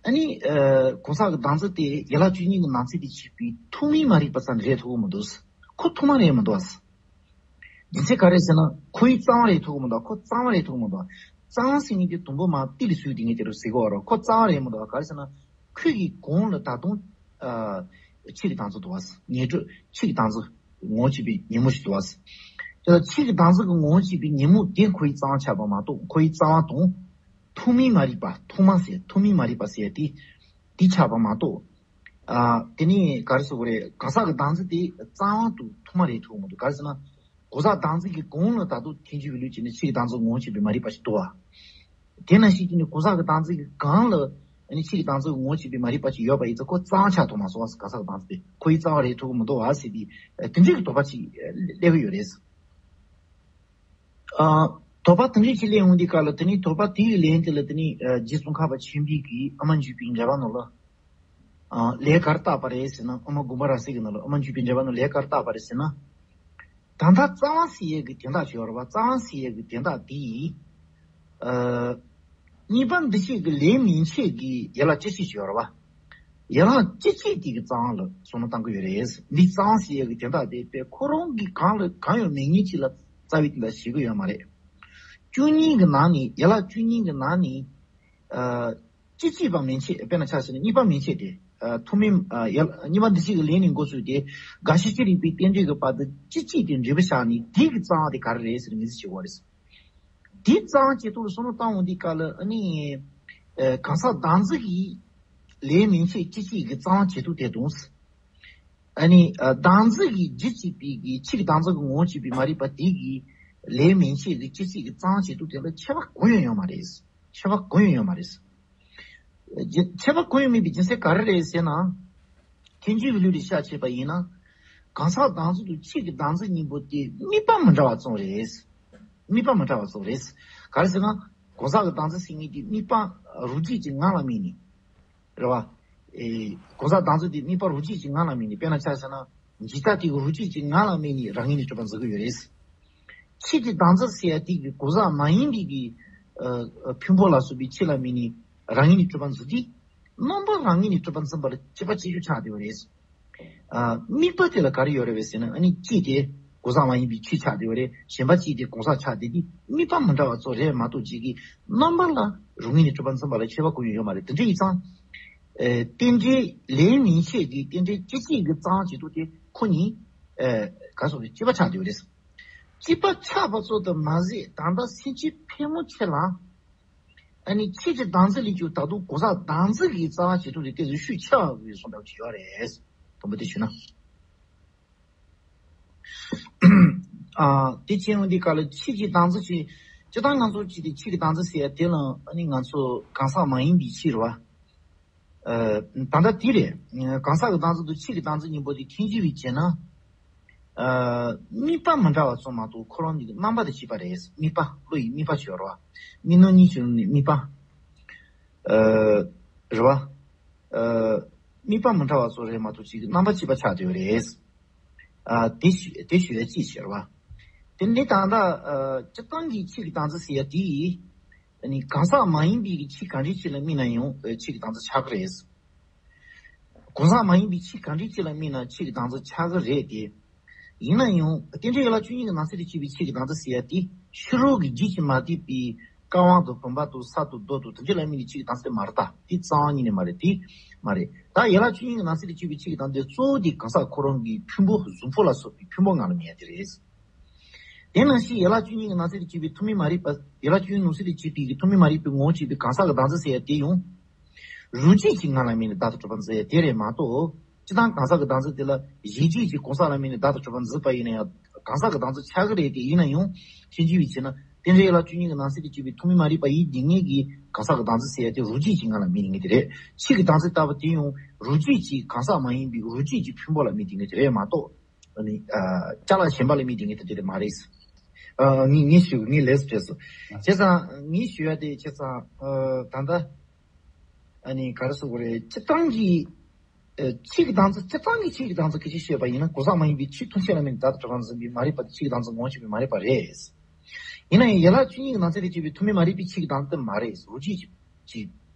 ཨ་ནི། ཨ། གང་ཟག་གི་གདེང་ཚོད་དེ་ཡན་ལག་བཅུ་གཉིས་ཀྱི་ནང་ཚན་དེ་བྱེད་པའི་ཐོག་མའི་མ་རིག་པ་ཙམ་རེད་ཐུབ་ཀྱི་མི་འདུག། ཁོ་ཐོག་མ་རེད་མི་འདུག་ཨ། རྒྱུ་མཚན་ག་རེ་ཟེར་ན། ཁོའི་རྩ་བ་རེད་ཐུབ་ཀྱི་མི་འདུག། ཁོ་རྩ་བ་རེད་ཐུབ་ཀྱི་མི་འདུག། རྩ་བ་ཟེར་མཁན་དེ་དུམ་བུ་མར་ཏིལ་ལ་བཟོས་དེ་ངས་དེ་རུ་ཟེར་གྱི་ཡོད་རེད། ཁོ་རྩ་བ་རེད་མི་འདུག། ག་རེ་ཟེར་ན། ཁོའི་གི་གོང་ལ་ད་དུང་། ཨ། ཕྱིའི་གདེང་ཚོད་འདུག་བ། ཉེར་སྦྱོར། ཕྱིའི་གདེང་ཚོད་ངོ་བོ་གཅིག་པའི་ཉོན་མོངས་ཤིག་འདུག་བ། དེ་ལ་ཕྱིའི་གདེང་ཚོད་ཀྱི་ངོ་བོ་གཅིག་པའི་ཉོན་མོངས་དེ་ཁོའི་རྩ་བ་ཆགས་པ་མ་གཏོགས། ཁོའི་རྩ་བ་དང་ཐོག་མའི་མ་རིག་པ། ཐོག་མ་ཟེར། ཐོག་མའི་མ་རིག་པ་ཟེར་དེ། དེ་ཆགས་པ་མ་གཏོགས། ཨ། དེ་ནས་ག་རེ་ཟེར་དགོས་རེད། གང་ཟག་གི་གདེང་ཚོད་དེ་རྩ་བ་དང་ཐོག་མ་རེད་ཐུབ་མི་འདུག། ག་རེ་ཟེར་ན། གང་ཟག་གདེང་ཚོད་ཀྱི་གོང་ལ་ད་དུང་ཐལ་འགྱུར་བའི་ལུགས་ཀྱི་ནི་ཕྱིའི་གདེང་ཚོད་ངོ་བོ་གཅིག་པའི་མ་རིག་པ་ཞིག་འདུག་བ། དེ་ནང་བཞིན་གྱི་ནི་གང་ཟག་གི་གདེང་ཚོད་ཀྱི་གང་ལ་ནི་ཕྱིའི་གདེང་ཚོད་ངོ་བོ་གཅིག་པའི་མ་རིག་པ་ཞིག་ཡོད་པ་ཡིན་ཙང་། ཁོ་རྩ་བ་ཆགས་ཐུབ་མ་སོང་བ། གང་ཟག་གི་གདེང་ཚོད་དེ་ཁོའི་རྩ་བ་རེད་ཐུབ་ཀྱི་མི་འདུག་བ་ཟེར་དེ། དེ་འདྲའི་གི་དོགས་པ་ཅིག་སླེབས་ཀྱི་ཡོད་རེད། ཨ། དོགས་པ་དེ་འདྲ་ཅིག་སླེབས་ཡོང་དུས་སྐབས་ལ། དེ་ནི་དོགས་པ་དེ་ཡི་ལན་དེ་ལ་དེ་ནི། ཨ། རྗེ་ཙོང་ཁ་པ་ཆེན་པོའི་གི་ཨ་མ་འཇུ་པའི་འགྲེལ་པ་ནང་ལ། ཨ། ལན་ག་རེ་བཏབ་པ་རེད་ཟེར་ན། ཨ་མ་དགོངས་པ་རབ་གསལ་གྱི་ནང་ལ། ཨ་མ་འཇུ་པའི་འགྲེལ་པ་ནང་ལན་ག་རེ་བཏབ་པ་རེད་ཟེར་ན། ད་ལྟ་རྩ་བ་ཟེར་ཡས་ཀྱི་དོན་དག་ཅིག་ཡོད་རེད་བ། རྩ་བ་ཟེར་ཡས་ཀྱི་དོན་དག་དེ། ཨ། གཉིས་པ་འདུ་བྱེད་ཀྱི་ལན་མན་ཆད་ཀྱི་ཡན་ལག་སྤྱི་གཅིག་ཅིག་ཡོད་རེད་བ། ཡན་ལག་སྤྱི་གཅིག་དེ་གི་རྩ་བ་ལ་བསམ་བློ་གཏང་གི་ཡོད་རེད། འདི་རྩ་བ་ཟེར་ཡས་ཀྱི་དོན་དག་དེ་དཔེ་ཁོ་རང་གི་གང་ལ་གང་ཡང་མེད་མཁན་ཅིག་ལ་རྩ་བའི་དོན་དག་བྱེད་ཀྱི་ཡོད་མ་རེད། བཅུ་གཉིས་ཀྱི་ནང་ནས། ཡན་ལག་བཅུ་གཉིས་ཀྱི་ནང་ནས། ཨ། སྤྱི་གཅིག་པ་མན་ཆད། དཔེར་ན་ཆ་བཞག་ན་གཉིས་པ་མན་ཆད་དེ། ཨ། ཐོག་མའི། ཨ། ཡ། གཉིས་པ་འདུ་བྱེད་ཀྱི་ལན་ནས་འགོ་བཙུགས་ཏེ། རྒ་ཤི་ཅི་རིགས་པའི་རྟེན་འབྲེལ་གྱི་བར་དུ་སྤྱི་གཅིག་དེ་འབྲས་བུ་བཞག་ནས། དེ་གི་རྩ་བ་དེ་ག་རེ་རེད་ཟེར་ངེས་ཟིན་བྱེད་དགོས་རེད། དེ་རྩ་བ་བྱེད་ཐོག་ལ་བསམ་བློ་བཏང་འོང་དུས་སྐབས་ལ། ཨ་ནི། ཨ། གང་ཟག་གདེང་ཚོད་ཀྱི་ ལས་མན་ཆད་སྤྱི་སྤྱིའི་གི་རྩ་བ་བྱེད་དུ་དེ་དང་། ཨ་ནི་ཨ་བདག་འཛིན་གྱི་རྒྱུ་བྱེད་པའི་གི་ཕྱི་གི་བདག་འཛིན་གྱི་ངོ་བོ་བྱེད་པའི་མ་རིག་པ་དེ་གི་ལས་མན་ཆད་ཀྱི་སྤྱི་སྤྱིའི་གི་རྩ་བ་བྱེད་དུ་དེ་ལ་ཁྱད་པར་གང་ཡང་ཡོད་མ་རེད། ཁྱད་པར་གང་ཡང་ཡོད་མ་རེད། རྒྱུ་ཁྱད་པར་གང་ཡང་མེད་པའི་རྒྱུ་མཚན་ག་རེ་རེད་ཟེར་ན། ཐལ་འགྱུར་བའི་ལུགས་ལ་ཆ་བྱས་པ་ཡིན་ན། གང་ཟག་བདག་འཛིན་དང་ཕྱི་གི་བདག་འཛིན་གཉིས་པོ་དེ་དམིགས་པ་མི་འདྲ་བ་ཙམ་རེད། དམིགས་པ་མི་འདྲ་བ་ཙམ་རེད། ག་རེ་ཟེར་ན། གང་ཟག་གི་བདག་འཛིན་ཟེར་མཁན་དེ་དམིགས་པ་རང་རྒྱུད་ཀྱི་ངང་ལ་དམིགས་ནས། རེད་བ། ཨེ། གང་ཟག་བདག་འཛིན་དེ་དམིགས་པ་རང་རྒྱུད་ཀྱི་ངང་ལ་དམིགས་ནས། དཔེར་ན་ཆ་བཞག་ན། འཇིག་ལྟ་དེ་གི་རང་རྒྱུད་ཀྱི་ངང་ལ་དམིགས་ནས་རང་ངོས་ནས་གྲུབ་པ་འཛིན་གྱི་ཡོད་རེད། ཕྱི་གི་བདག་འཛིན་ཟེར་ཡ་དེ་གི་གང་ཟག་མ་ཡིན་པའི་གི། ཨ། ཨ། ཕུང་པོ་ལ་སོགས་པའི་ཕྱི་ལ་དམིགས་ནས་རང་ངོས་ནས་གྲུབ་པ་འཛིན་དུས། རྣམ་པ་རང་ངོས་ནས་གྲུབ་པ་འཛིན་པ་ལ་དཔྱད་པ་བྱེད་རྒྱུ་ཆགས་བསྡད་པ་རེད། ཨ། དམིགས་པ་དེ་ལ་ག་རེ་ཡོད་རེད་པས་ཟེར་ན། ཨ་ནི་གཅིག་དེ་གང་ཟག་མ་ཡིན་པའི་ཕྱི་ཆགས་བསྡད་པ་རེད། གཞན་པ་གཅིག་དེ་གང་ཟག་ཆགས་བསྡད་དུས་དམིགས་པ་མི་འདྲ་བ་ཙམ་རེད་མ་གཏོགས། གཅིག་གི་རྣམ་པ་ལ་རང་ངོས་ནས་གྲུབ་པ་འཛིན་པ་ལ་ཁྱད་པར་གང་ཡང་ཡོད་མ་རེད། དེ་འདྲ་ཡིན་ཙང་། ཨེ། རྟེན་འབྲེལ་ལས་མན་ཆད་ཀྱི་རྟེན་འབྲེལ་སྤྱི་སྤྱིའི་གི་རྩ་བ་བྱེད་དུ་དེ་ཁོ་གཉིས། ཨེ། ག་སོགས་ཀྱི་སྤྱི་པ་ཆགས་བསྡད་པ་རེད། སྤྱི་པ་ཆགས་པ་ཙམ་དུ་མ་ཟད། ད་ལྟ་སེམས་ཅན་ཕལ་མོ་ཆེ་ལ། ཨ་ནི་ཕྱི་གི་བདག་འཛིན་ལས་ཀྱང་ད་དུང་གང་ཟག་བདག་འཛིན་གྱི་རྩ་བ་བྱེད་ཐུབ་ལས་དེ་ཚོ་ཤུགས་ཆེ་བ་ཡོད་སོང་འདྲ་བ་ཅིག་ཡོད་རེད། དང་པོ་དེ་ཞུས་ན། ཨ། དེ་བྱས་ཡོང་དུས་ག་ལ་ཕྱི་གི་བདག་འཛིན་བྱེད། སྤྱིར་བཏང་ང་ཚོ་ཅིག་དེ་ཕྱི་གི་བདག་འཛིན་ཟེར་ཡ་དེ་ལ། ཨ་ནི་ང་ཚོ་གང་ཟག་མ་ཡིན་པའི་ཕྱི་རེད་བ། ཨ། ད་ལྟ་དེ་རེད། གང་ཟག་གི་བདག་འཛིན་དང་ཕྱི་གི་བདག་འཛིན་གཉིས་པོ་དེ་ཐལ་འགྱུར་བས་བྱས་ན། ཨ། དམིགས་པ་མི་འདྲ་བ་ཙམ་མ་གཏོགས་ཁོ་རང་གཉིས་ཀྱི་རྣམ་པ་དེ་གཅིག་པ་རེད། དམིགས་པ། བློ་ཡི་དམིགས་པ་ཞིག་ཡོད་རེད་བ། དམིགས་རྣམ་གཉིས་ཀྱི་ནང་ནས་དམིགས་པ། ཨ། རེད་བ། ཨ། དམིགས་པ་མི་འདྲ་བ་ཙམ་རེད་མ་གཏོགས་གཅིག་གི་རྣམ་པ་གཅིག་པ་ཆགས་བསྡད་ཡོད་རེད། ཨ། དེ་ཞུ་དེ་ཞུ་ཡ་གཅིག་བྱས་རེད་བ། དེ་ནས་ད་ལྟ། ཨ། སྤྱིར་བཏང་གི་ཕྱི་གི་བདག་འཛིན་ཟེར་ཡ་དེ། ཨ་ནི་གང་ཟག་མ་ཡིན་པའི་གི་ཕྱི་གང་རིགས་ཅིག་ལ་དམིགས་ན་ཡང་། ཨ། ཕྱི་གི་བདག་འཛིན་ཆགས་ཀྱི་རེད། གང་ཟག་མ་ཡིན་པའི་ཕྱི་གང་རིགས་ཅིག་ལ་དམིགས་ན་ཕྱི་གི་བདག་འཛིན་ཆགས་ཀྱི་རེད་དེ། ཡིན་ན་ཡང་རྟེན་འབྲེལ་ཡན་ལག་བཅུ་གཉིས་ཀྱི་ནང་གསེས་ལས་སྐྱེས་པའི་ཕྱི་གི་བདག་འཛིན་ཟེར་ཡ་དེ་ཕྱི་རོལ་གྱི་རྒྱུད་ཀྱིས་མ་བསྡུས་པའི་ཀ་བ་དང་བུམ་པ་དང་ས་དང་རྡོ་དང་དེ་འདྲ་ལ་དམིགས་ནས་ཕྱི་གི་བདག་འཛིན་དེ་མ་རེད་ད། དེ་རྩ་བ་ཉིད་ནས་མ་རེད། དེ་མ་རེད། ད་ཡན་ལག་བཅུ་གཉིས་ཀྱི་ནང་གསེས་ལས་སྐྱེས་པའི་ཕྱི་གི་བདག་འཛིན་གཙོ་བོ་དེ་གང་ཟག་ཁོ་རང་གི་ཕུང་པོ་གཟུགས་པོ་ལ་སོགས་པའི་ཕུང་པོ་ལྔ་ལ་དམིགས་ཡ་དེ་རེད། དེ་ནང་བཞིན་ཡན་ལག་བཅུ་གཉིས་ཀྱི་ནང་གསེས་ལས་སྐྱེས་པའི་ཐོག་མའི་མ་རིག་པ། ཡན་ལག་བཅུ་གཉིས་ནང་གསེས་ལས་སྐྱེས་པའི་གི་ཐོག་མའི་མ་རིག་པའི་ངོ་བོ་བྱས་པའི་གང་ཟག་གི་བདག་འཛིན་ཟེར་ཡ་དེ་ཡང་རང་རྒྱུད་ཀྱི་ངང་ལ་དམིགས་ནས་བདག་ཏུ་གྲུབ་པ་འཛིན་ཡ་དེ་རེད་མ་གཏོགས། སྤྱིར་བཏང་གང་ཟག་གི་བདག་འཛིན་དེ་ལ་གཞན་རྒྱུད་ཀྱི་གང་ཟག་ལ་དམིགས་ནས་བདག་ཏུ་གྲུབ་པ་འཛིན་པ་ཡིན་ན་ཡང་གང་ཟག་གི་བདག་འཛིན་ཆགས་ཀྱི་རེད་དེ། ཡིན་ན་ཡང་ཐལ་འགྱུར་བས་བྱས་ན་རྟེན་འབྲེལ་ཡན་ལག་བཅུ་གཉིས་ཀྱི་ནང་གསེས་ལས་སྐྱེས་པའི་ཐོག་མའི་མ་རིག་པ་ཡིན་དེ་ངེས་ཀྱི་གང་ཟག་གི་བདག་འཛིན་ཟེར་ཡ་དེ་རང་རྒྱུད་ཀྱི་ངང་ལ་དམིགས་ནས་དེ་རེད། ཕྱི་གི་བདག་འཛིན་ལྟ་བུ་དེ་ཡང་རང་རྒྱུད་ཀྱི་གང་ཟག་མ་ཡིན་པའི་རང་རྒྱུད་ཀྱི་ཕུང་པོ་ལ་དམིགས་དེ་ངེས་དེ་རེད་མ་གཏོགས། ཨ་ནི། ཨ། ཅ་ལག་གཞན་པ་ལ་དམིགས་དེ་ངེས་དེ་དེ་མ་རེད། ཨ། ངས་ངས་ཞུ་ངས་ལས་སུ་བྲེལ་སོང་། བྱས་ཙང་ངས་ཞུ་ཡ་དེ་བྱས་ཙང་། ཨ། ད་ལྟ། ཨ་ནི་ག་རེ་ཟེར་དགོས་རེད། སྤྱིར་བཏང་གི། ཨ། ཕྱི་གི་བདག་འཛིན། སྤྱིར་བཏང་གི་ཕྱི་གི་བདག་འཛིན་སྐད་ཆ་བཤད་པ་ཡིན་ན་གང་ཟག་མ་ཡིན་པའི་ཕྱི་ཐམས་ཅད་ལ་དམིགས་ནས་བདག་ཏུ་གྲུབ་པ་འཛིན་པའི་མ་རིག་པ་དེ་ཕྱི་གི་བདག་འཛིན་ངོ་བོ་བྱེད་པའི་མ་རིག་པ་རེད། ཡིན་ན་ཡང་ཡན་ལག་བཅུ་གཉིས་ཀྱི་ནང་གསེས་ལས་སྐྱེས་པའི་ཐོག་མའི་མ་རིག་པའི་ཕྱི་གི་བདག་འཛིན་དེ་མ་རེད། རང་རྒྱུད་ཀྱི་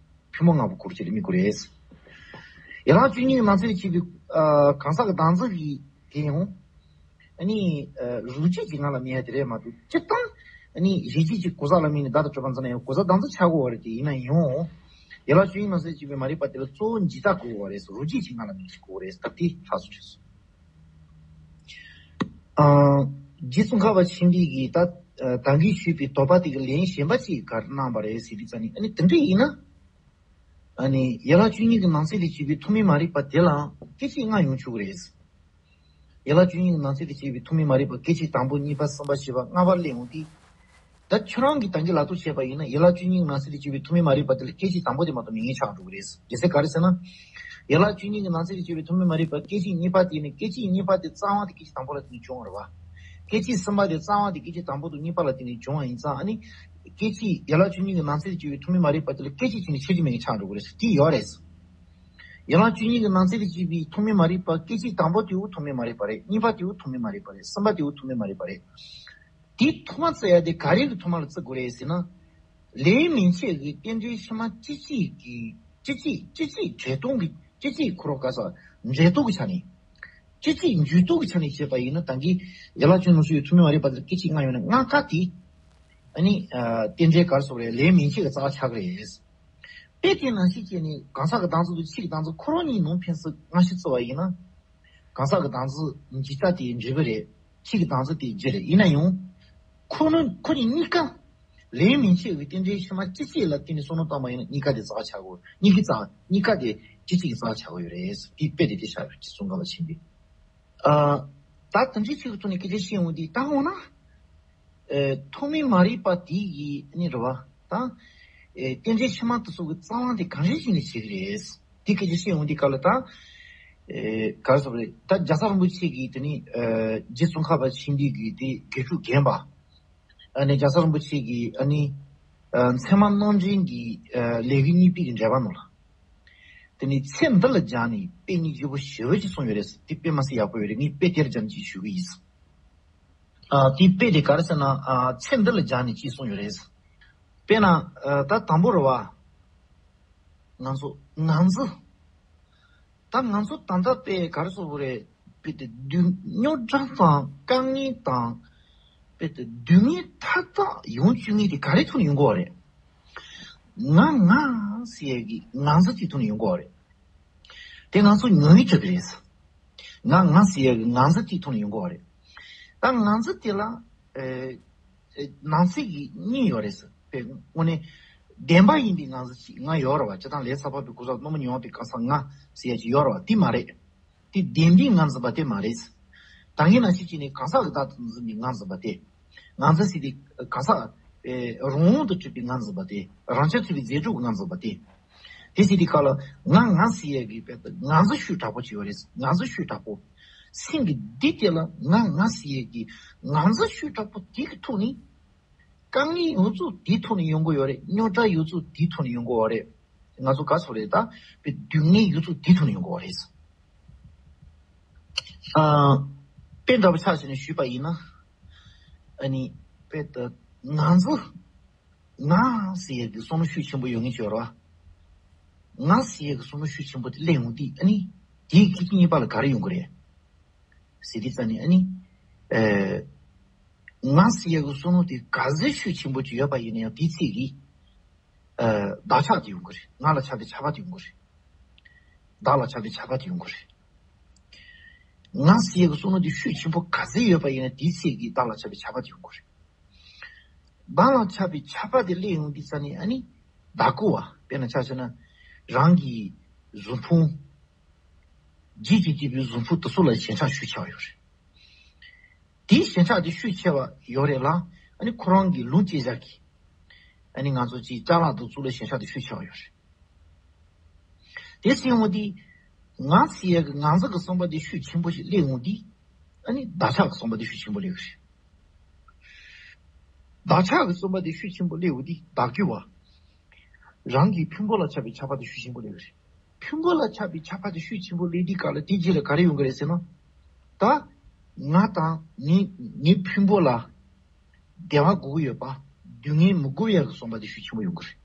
ཕུང་པོ་ལྔ་པོ་སྐོར་བྱས་ལ་དམིགས་དགོས་རེད། ཡན་ལག་བཅུ་གཉིས་ཀྱི་ནང་གསེས་ལས་སྐྱེས་པའི། ཨ། གང་ཟག་གི་བདག་འཛིན་གྱི་དེ་ཡང་། ཨ་ནི། ཨ། རང་རྒྱུད་ཀྱི་ངང་ལ་དམིགས་ཡ་དེ་རེད་མ་གཏོགས། སྤྱིར་བཏང་། ཨ་ནི་གཞན་རྒྱུད་ཀྱི་གང་ཟག་ལ་དམིགས་ནས་བདག་ཏུ་གྲུབ་པ་འཛིན་ན་ཡང་གང་ཟག་བདག་འཛིན་ཆགས་དགོས་པ་རེད་དེ། ཡིན་ན་ཡང་ཡན་ལག་བཅུ་གཉིས་ནང་གསེས་ལས་སྐྱེས་པའི་མ་རིག་པ་དེ་ལ་གཙོ་བོ་འཇིག་ལྟ་དགོས་པ་རེད། རང་རྒྱུད་ཀྱི་ངང་ལ་དམིགས་དགོས་པ་རེད། ད་དེ་ལྷག་སོང་ཆེ་སོང་། ཨ། རྗེ་ཙོང་ཁ་པ་ཆེན་པོས་ཀྱིས་ད། ཨ། ད་གིན་ཞུས་པའི་དོགས་པ་དེ་གི་ལན་གཞན་པ་ཅིག་ག་རེ་གནང་བ་རེད་ཟེར་དུས་ཙམ་ནས། ཨ་ནི་དེ་འདྲ་ཡིན་ན། ཨ་ནི་ཡན་ལག་བཅུ་གཉིས་ཀྱི་ནང་གསེས་ལས་སྐྱེས་པའི་ཐོག་མའི་མ་རིག་པ་དེ་ལའང་སྐད་ཅིག་ལྔ་ཡོང་ཆོག་གི་རེད། ཡན་ལག་བཅུ་གཉིས་ཀྱི་ནང་གསེས་ལས་སྐྱེས་པའི་ཐོག་མའི་མ་རིག་པ་སྐད་ཅིག་དང་པོ། གཉིས་པ། གསུམ་པ། བཞི་པ། ལྔ་པ་སླེབས་ཡོང་དུས། ད་ཁྱོད་རང་གིས་ད་གིན་ལབ་རྟོག་བྱས་པ་ཡིན་ན། ཡན་ལག་བཅུ་གཉིས་ཀྱི་ནང་གསེས་ལས་སྐྱེས་པའི་ཐོག་མའི་མ་རིག་པ་དེ་ལ་སྐད་ཅིག་དང་པོ་དེ་མ་གཏོགས་མེད་མཁན་ཆགས་འགྲོ་གི་རེད། རྒྱལ་སྲས་ག་རེ་ཟེར་ན། ཡན་ལག་བཅུ་གཉིས་ཀྱི་ནང་གསེས་ལས་སྐྱེས་པའི་ཐོག་མའི་མ་རིག་པ་སྐད་ཅིག་གཉིས་པ་དེ་ནི། སྐད་ཅིག་གཉིས་པ་དེ་རྩ་བ་དེ་སྐད་ཅིག་དང་པོ་ལ་བརྟེན་ནས་བྱུང་བ་རེད་བ། སྐད་ཅིག་གསུམ་པ་དེ་རྩ་བ་དེ་སྐད་ཅིག་དང་པོ་དང་གཉིས་པ་ལ་བརྟེན་ནས་བྱུང་བ་ཡིན་ཙང་། ཨ་ནི་སྐད་ཅིག་ཡན་ལག་བཅུ་གཉིས་ཀྱི་ནང་གསེས་ལས་སྐྱེས་པའི་ཐོག་མའི་མ་རིག་པ་དེ་ལ་སྐད་ཅིག་བྱས་ནས་ཁྱད་གཞི་མེད་མཁན་ཆགས་འགྲོ་གི་རེད། དེ་ཡོད་རེད། ཡན་ལག་བཅུ་གཉིས་ཀྱི་ནང་གསེས་ལས་སྐྱེས་པའི་ཐོག་མའི་མ་རིག་པ་སྐད་ཅིག་དང་པོ་དེའང་ཐོག་མའི་མ་རིག་པ་རེད། གཉིས་པ་དེའང་ཐོག་མའི་མ་རིག་པ་རེད། གསུམ་པ་དེའང་ཐོག་མའི་མ་རིག་པ་རེད། དེའི་ཐོག་མ་བརྩི་ཡ་དེ་ག་རེ་གི་ཐོག་མ་ལ་བརྩི་དགོས་རེད་ཟེར་ན། ལས་མན་ཆད་ཀྱི་རྟེན་འབྲེལ་ཕྱི་མ་སྤྱི་སྤྱིའི་གི་སྤྱི་སྤྱི་སྤྱི་སྤྱིའི་འབྲེལ་སྟོང་གི་སྤྱི་སྤྱིའི་ཁོ་རང་ག་ས་འབྲེལ་སྟོང་གི་ཆ་ནས། སྤྱི་སྤྱིའི་འཇུག་ལྡོག་གི་ཆ་ནས་བཤད་པ་ཡིན་ན། ད་གིན་ཡན་ལག་བཅུ་ནང་གསེས་ཐོག་མའི་མ་རིག་པ་དེ་སྐད་ཅིག་ལྔ་ཡོད་ན། ལྔ་ཀ་དེ། ཨ་ནི། ཨ། རྟེན་འབྲེལ་ག་རེ་ཟེར་དགོས་རེད། ལས་མན་ཆད་ཀྱི་རྩ་བ་ཆགས་ཀྱི་རེད། དཔེ་དེ་ནང་བཞིན་བྱས་ནས་གང་ཟག་གི་བདག་འཛིན་དང་ཕྱི་གི་བདག་འཛིན་ཁོ་རང་གཉིས་ནང་ཕན་ཚུན་སྔ་ཕྱི་བརྩི་བ་ཡིན་ན། གང་ཟག་གི་བདག་འཛིན་འཇིག་ལྟ་དེ་འབྲས་བུ་རེད། ཕྱི་གི་བདག་འཛིན་དེ་རྒྱུ་རེད། ཡིན་ན་ཡང་ཁོ་རང་ཁོ་གཉིས་གཉིས་ཀ་ལས་མན་ཆད་ཀྱི་རྟེན་འབྲེལ་ཕྱི་མ་སྤྱི་སྤྱི་ལ་བརྟེན་ནས་བསམ་བློ་བཏང་བ་ཡིན་ན། གཉིས་ཀ་དེ་རྩ་བ་ཆགས་དགོས། གཉིས་ཀའི་རྩ་བ། གཉིས་ཀ་དེ་ ཅི་ཅིག་གི་རྩ་ཆགས་ཡོད་རེད། དེ་དཔེ་དེ་དེ་ཆགས་ཡོད་ཅེས་གསུང་ག་བ་ཕྱིན་ཏེ། ཨ། ད་དེ་འདྲའི་ཆེད་དུ་ནས་སྐད་ཆ་བཤད་འོང་དུས་ད་འོ་ན། ཨེ། ཐོག་མའི་མ་རིག་པ་དེ་ཡིས་ནི་རེད་བ་ད། ཨེ། རྟེན་འབྲེལ་ཕྱི་མ་དེ་ཚོ་གི་རྩ་བ་དེ་གང་འདྲ་ཞིག་ནས་བྱེད་ཀྱི་རེད། དེ་སྐད་ཆ་བཤད་འོང་དུས་ག་ལ་ད། ཨེ། ག་རེ་ཟེར་དགོས་རེད། ད་རྒྱལ་ཚབ་རིན་པོ་ཆེ་གིས་དེ་ནི། ཨེ། རྗེ་ཙོང་ཁ་པ་ཆེན་པོའི་གི་དེ་དགེ་ཕྲུག་རྒན་པ། ཨ་ནི་རྒྱལ་ཚབ་རིན་པོ་ཆེ་གིས་ཨ་ནི། ཨ། ཚད་མ་རྣམ་འདྲེན་གྱི། ཨ། ལས་ཀྱི་གཉིས་པའི་གི་འགྲེལ་པ་ནང་ལ། དེ་ནི་ཚེ་འདི་ལ་སྦྱར་ནས་དཔེ་གཉིས་བརྗོད་པོ་ཞེ་པོ་ཅིག་གསུངས་ཡོད་རེད། དེ་དཔེ་མ་སྲིད་ཡག་པོ་ཡོད་རེད། ངས་དཔེ་དེར་སྦྱར་ནས་ཅིག་ཞུ་གི་ཡིན། ཨ། དེ་དཔེ་དེ་ག་རེ་ཟེར་ན། ཨ། ཚེ་འདི་ལ་སྦྱར་ནས་ཅིག་གསུངས་ཡོད་རེད། དཔེར་ན། ཨ། ད་དང་པོ་རེད་བ། ང་ཚོ་ང་ཚོ། ད་ང་ཚོ་ད་ལྟ་དཔེ་ག་རེ་ཟེར་དགོས་རེད། དཔེ་དེ་སྡུག་རྙོག་དྲ་དང་དཀའ་ངལ་དང་། དཔེ་དེ་སྡུག་བསྔལ་མཐའ་དག་ཡོང་བཅུག་མཁན་དེ་ག་རེ་ཐོག་ནས་ཡོང་གི་ཡོད་རེད། ང་ང་ཟེར་ཡས་ཀྱི་ང་ཚོ་དེ་ཐོག་ནས་ཡོང་གི་ཡོད་རེད། དེ་ང་ཚོ་ཉོན་ཡིད་ཆགས་ཀྱི་རེད། ང་ང་ཟེར་ཡས་ཀྱི་ང་ཚོ་དེ་ཐོག་ནས་ཡོང་གི་ཡོད་རེད། ད་ང་ཚོ་དེ་ལ། ཨེ། ཨེ། ནང་གསེས་ཀྱི་གཉིས་ཡོད་རེད། དཔེ་དངོས་གནས་བདེན་པ་ཡིན་པའི་ང་ཚོ་ཅིག་ང་ཡོད་རེད་བ། སྤྱིར་བཏང་ལས་ཚ་བ་པའི་གོ་ས་རྣོ་མོ་མྱོང་བའི་གང་ཟག་ང་ཟེར་ཡ་ཅིག་ཡོད་རེད་བ། དེ་མ་རེད། དེ་བདེན་པའི་ང་འཛིན་པ་དེ་མ་རེད། ད་ངས་ནང་བཞིན་བྱས་ནས་གང་ཟག་གི་བདག་ཏུ་འཛིན་པའི་ང་འཛིན་པ་དེ། ང་འཛིན་ཟེར་དེ་གང་ཟག་ཨེ། རང་དབང་དུ་གྲུབ་པའི་ང་འཛིན་པ་དེ། རང་རྐྱ་ཐུབ་པའི་རྫས་གྲོགས་ཀྱི་ང་འཛིན་པ་དེ། དེ་ཟེར་དུས་སྐབས་ལ་ང་ང་ཟེར་ཡས་ཀྱི་དཔེ་ལྟ་ང་ཚོ་ཤུགས་དྲག་པོ་ཅིག་ཡོད་རེད། ང་ཚོ་ཤུགས་དྲག་པོ། སེམས་ཀྱི་འདི་དེ་ལ་ང་ང་ཟེར་ཡས་ཀྱི་ང་ཚོ་ཤུགས་དྲག་པོ་དེ་གི་ཐོག་ནས། དཀའ་ངལ་ཡོད་ཚོ་དེའི་ཐོག་ནས་ཡོང་གི་ཡོད་རེད། རྙོག་དྲ་ཡོད་ཚོ་དེའི་ཐོག་ནས་ཡོང་གི་ཡོད་རེད། ང་ཚོ་ག་ཚོད་རེད་ད། དཔེ་སྡུག་བསྔལ་ཡོད་ཚོ་དེའི་ཐོག་ནས་ཡོང་གི་ཡོད་རེད། ཨ། དཔེ་འདྲ་པོ་ཆ་བཞག་ནས་ཞུས་པ་ཡིན་ན། ཨ་ནི་དཔེ་ད་ང་ཚོ། ང་ཟེར་ཡས་ཀྱི་བསམ་བློ་ཤུགས་ཆེན་པོ་ཡོད་མཁན་ཅིག་ཡོད་རེད་བ། ང་ཟེར་ཡས་ཀྱི་བསམ་བློ་ཤུགས་ཆེན་པོ་དེ་སླེབས་ཡོང་དུས་ཨ་ནི། དེའི་ཁྱི་གཉིས་པ་ལ་ག་རེ་ཡོང་གི་རེད། ཟེར་དུས་ཙ་ནི་ཨ་ནི། ཨེ། ང་ཟེར་ཡས་ཀྱི་བསམ་བློ་དེ་ག་ཚོད་ཤུགས་ཆེན་པོ་ཅིག་ཡོད་པ་ཡིན་ན་ཡང་དེའི་ཚད་ཀྱིས། ཨེ། བདག་ཆགས་དེ་ཡོང་གི་རེད། ང་ལ་ཆགས་པའི་ཆགས་པ་དེ་ཡོང་གི་རེད། བདག་ལ་ཆགས་པའི་ཆགས་པ་དེ་ཡོང་གི་རེད། ང་ཟེར་ཡས་ཀྱི་བསམ་བློ་དེ་ཤུགས་ཆེན་པོ་ག་ཚོད་ཡོད་པ་ཡིན་ན་དེའི་ཚད་ཀྱིས་བདག་ལ་ཆགས་པའི་ཆགས་པ་དེ་ཡོང་གི་རེད། བདག་ལ་ཆགས་པའི་ཆགས་པ་དེ་སླེབས་ཡོང་དུས་ཙ་ནི་ཨ་ནི། བདག་གོ་བ་དཔེར་ན་ཆ་བཞག་ན། རང་གི་གཟུགས་ཕུང་། ལྗིད་ཀྱིས་བསྐྱེད་པའི་གཟུགས་ཕུང་དེ་ཚོ་ལ་ཞེན་ཆགས་ཤུགས་ཆེ་བ་ཡོད་རེད། དེའི་ཞེན་ཆགས་དེ་ཤུགས་ཆེ་བ་ཡོད་རེད་ལ། ཨ་ནི་ཁོ་རང་གི་ལུས་ཅེས་བཞག་གི། ཨ་ནི་ང་ཚོ་ཅིག་ཅ་ལག་དེ་ཚོ་ལ་ཞེན་ཆགས་དེ་ཤུགས་ཆེ་བ་ཡོད་རེད། དེ་ཟེར་འོང་དུས། ང་ཟེར་ཡས་ཀྱི་ང་ཚོ་གི་བསམ་པ་དེ་ཤུགས་ཆེན་པོ་ཞིག་སླེབས་འོང་དུས། ཨ་ནི་བདག་ཆགས་ཀྱི་བསམ་པ་དེ་ཤུགས་ཆེན་པོ་སླེབས་ཀྱི་རེད། བདག་ཆགས་ཀྱི་བསམ་པ་དེ་ཤུགས་ཆེན་པོ་སླེབས་འོང་དུས་བདག་གི་བ། རང་གི་ཕུང་པོ་ལ་ཆགས་པའི་ཆགས་པ་དེ་ཤུགས་ཆེན་པོ་སླེབས་ཀྱི་རེད། ཕུང་པོ་ལ་ཆགས་པའི་ཆགས་པ་དེ་ཤུགས་ཆེན་པོ་སླེབས་དུས་སྐབས་ལ་དེ་རྗེས་ལ་ག་རེ་ཡོང་གི་རེད་ཟེར་ན། ད། ང་དང་ངའི་ངའི་ཕུང་པོ་ལ། བདེ་བ་དགོས་ཀྱི་ཡོད་པ། སྡུག་བསྔལ་མི་དགོས་ཡག་གི་བསམ་པ་དེ་ཤུགས་ཆེན་པོ་ཡོང་གི་རེད།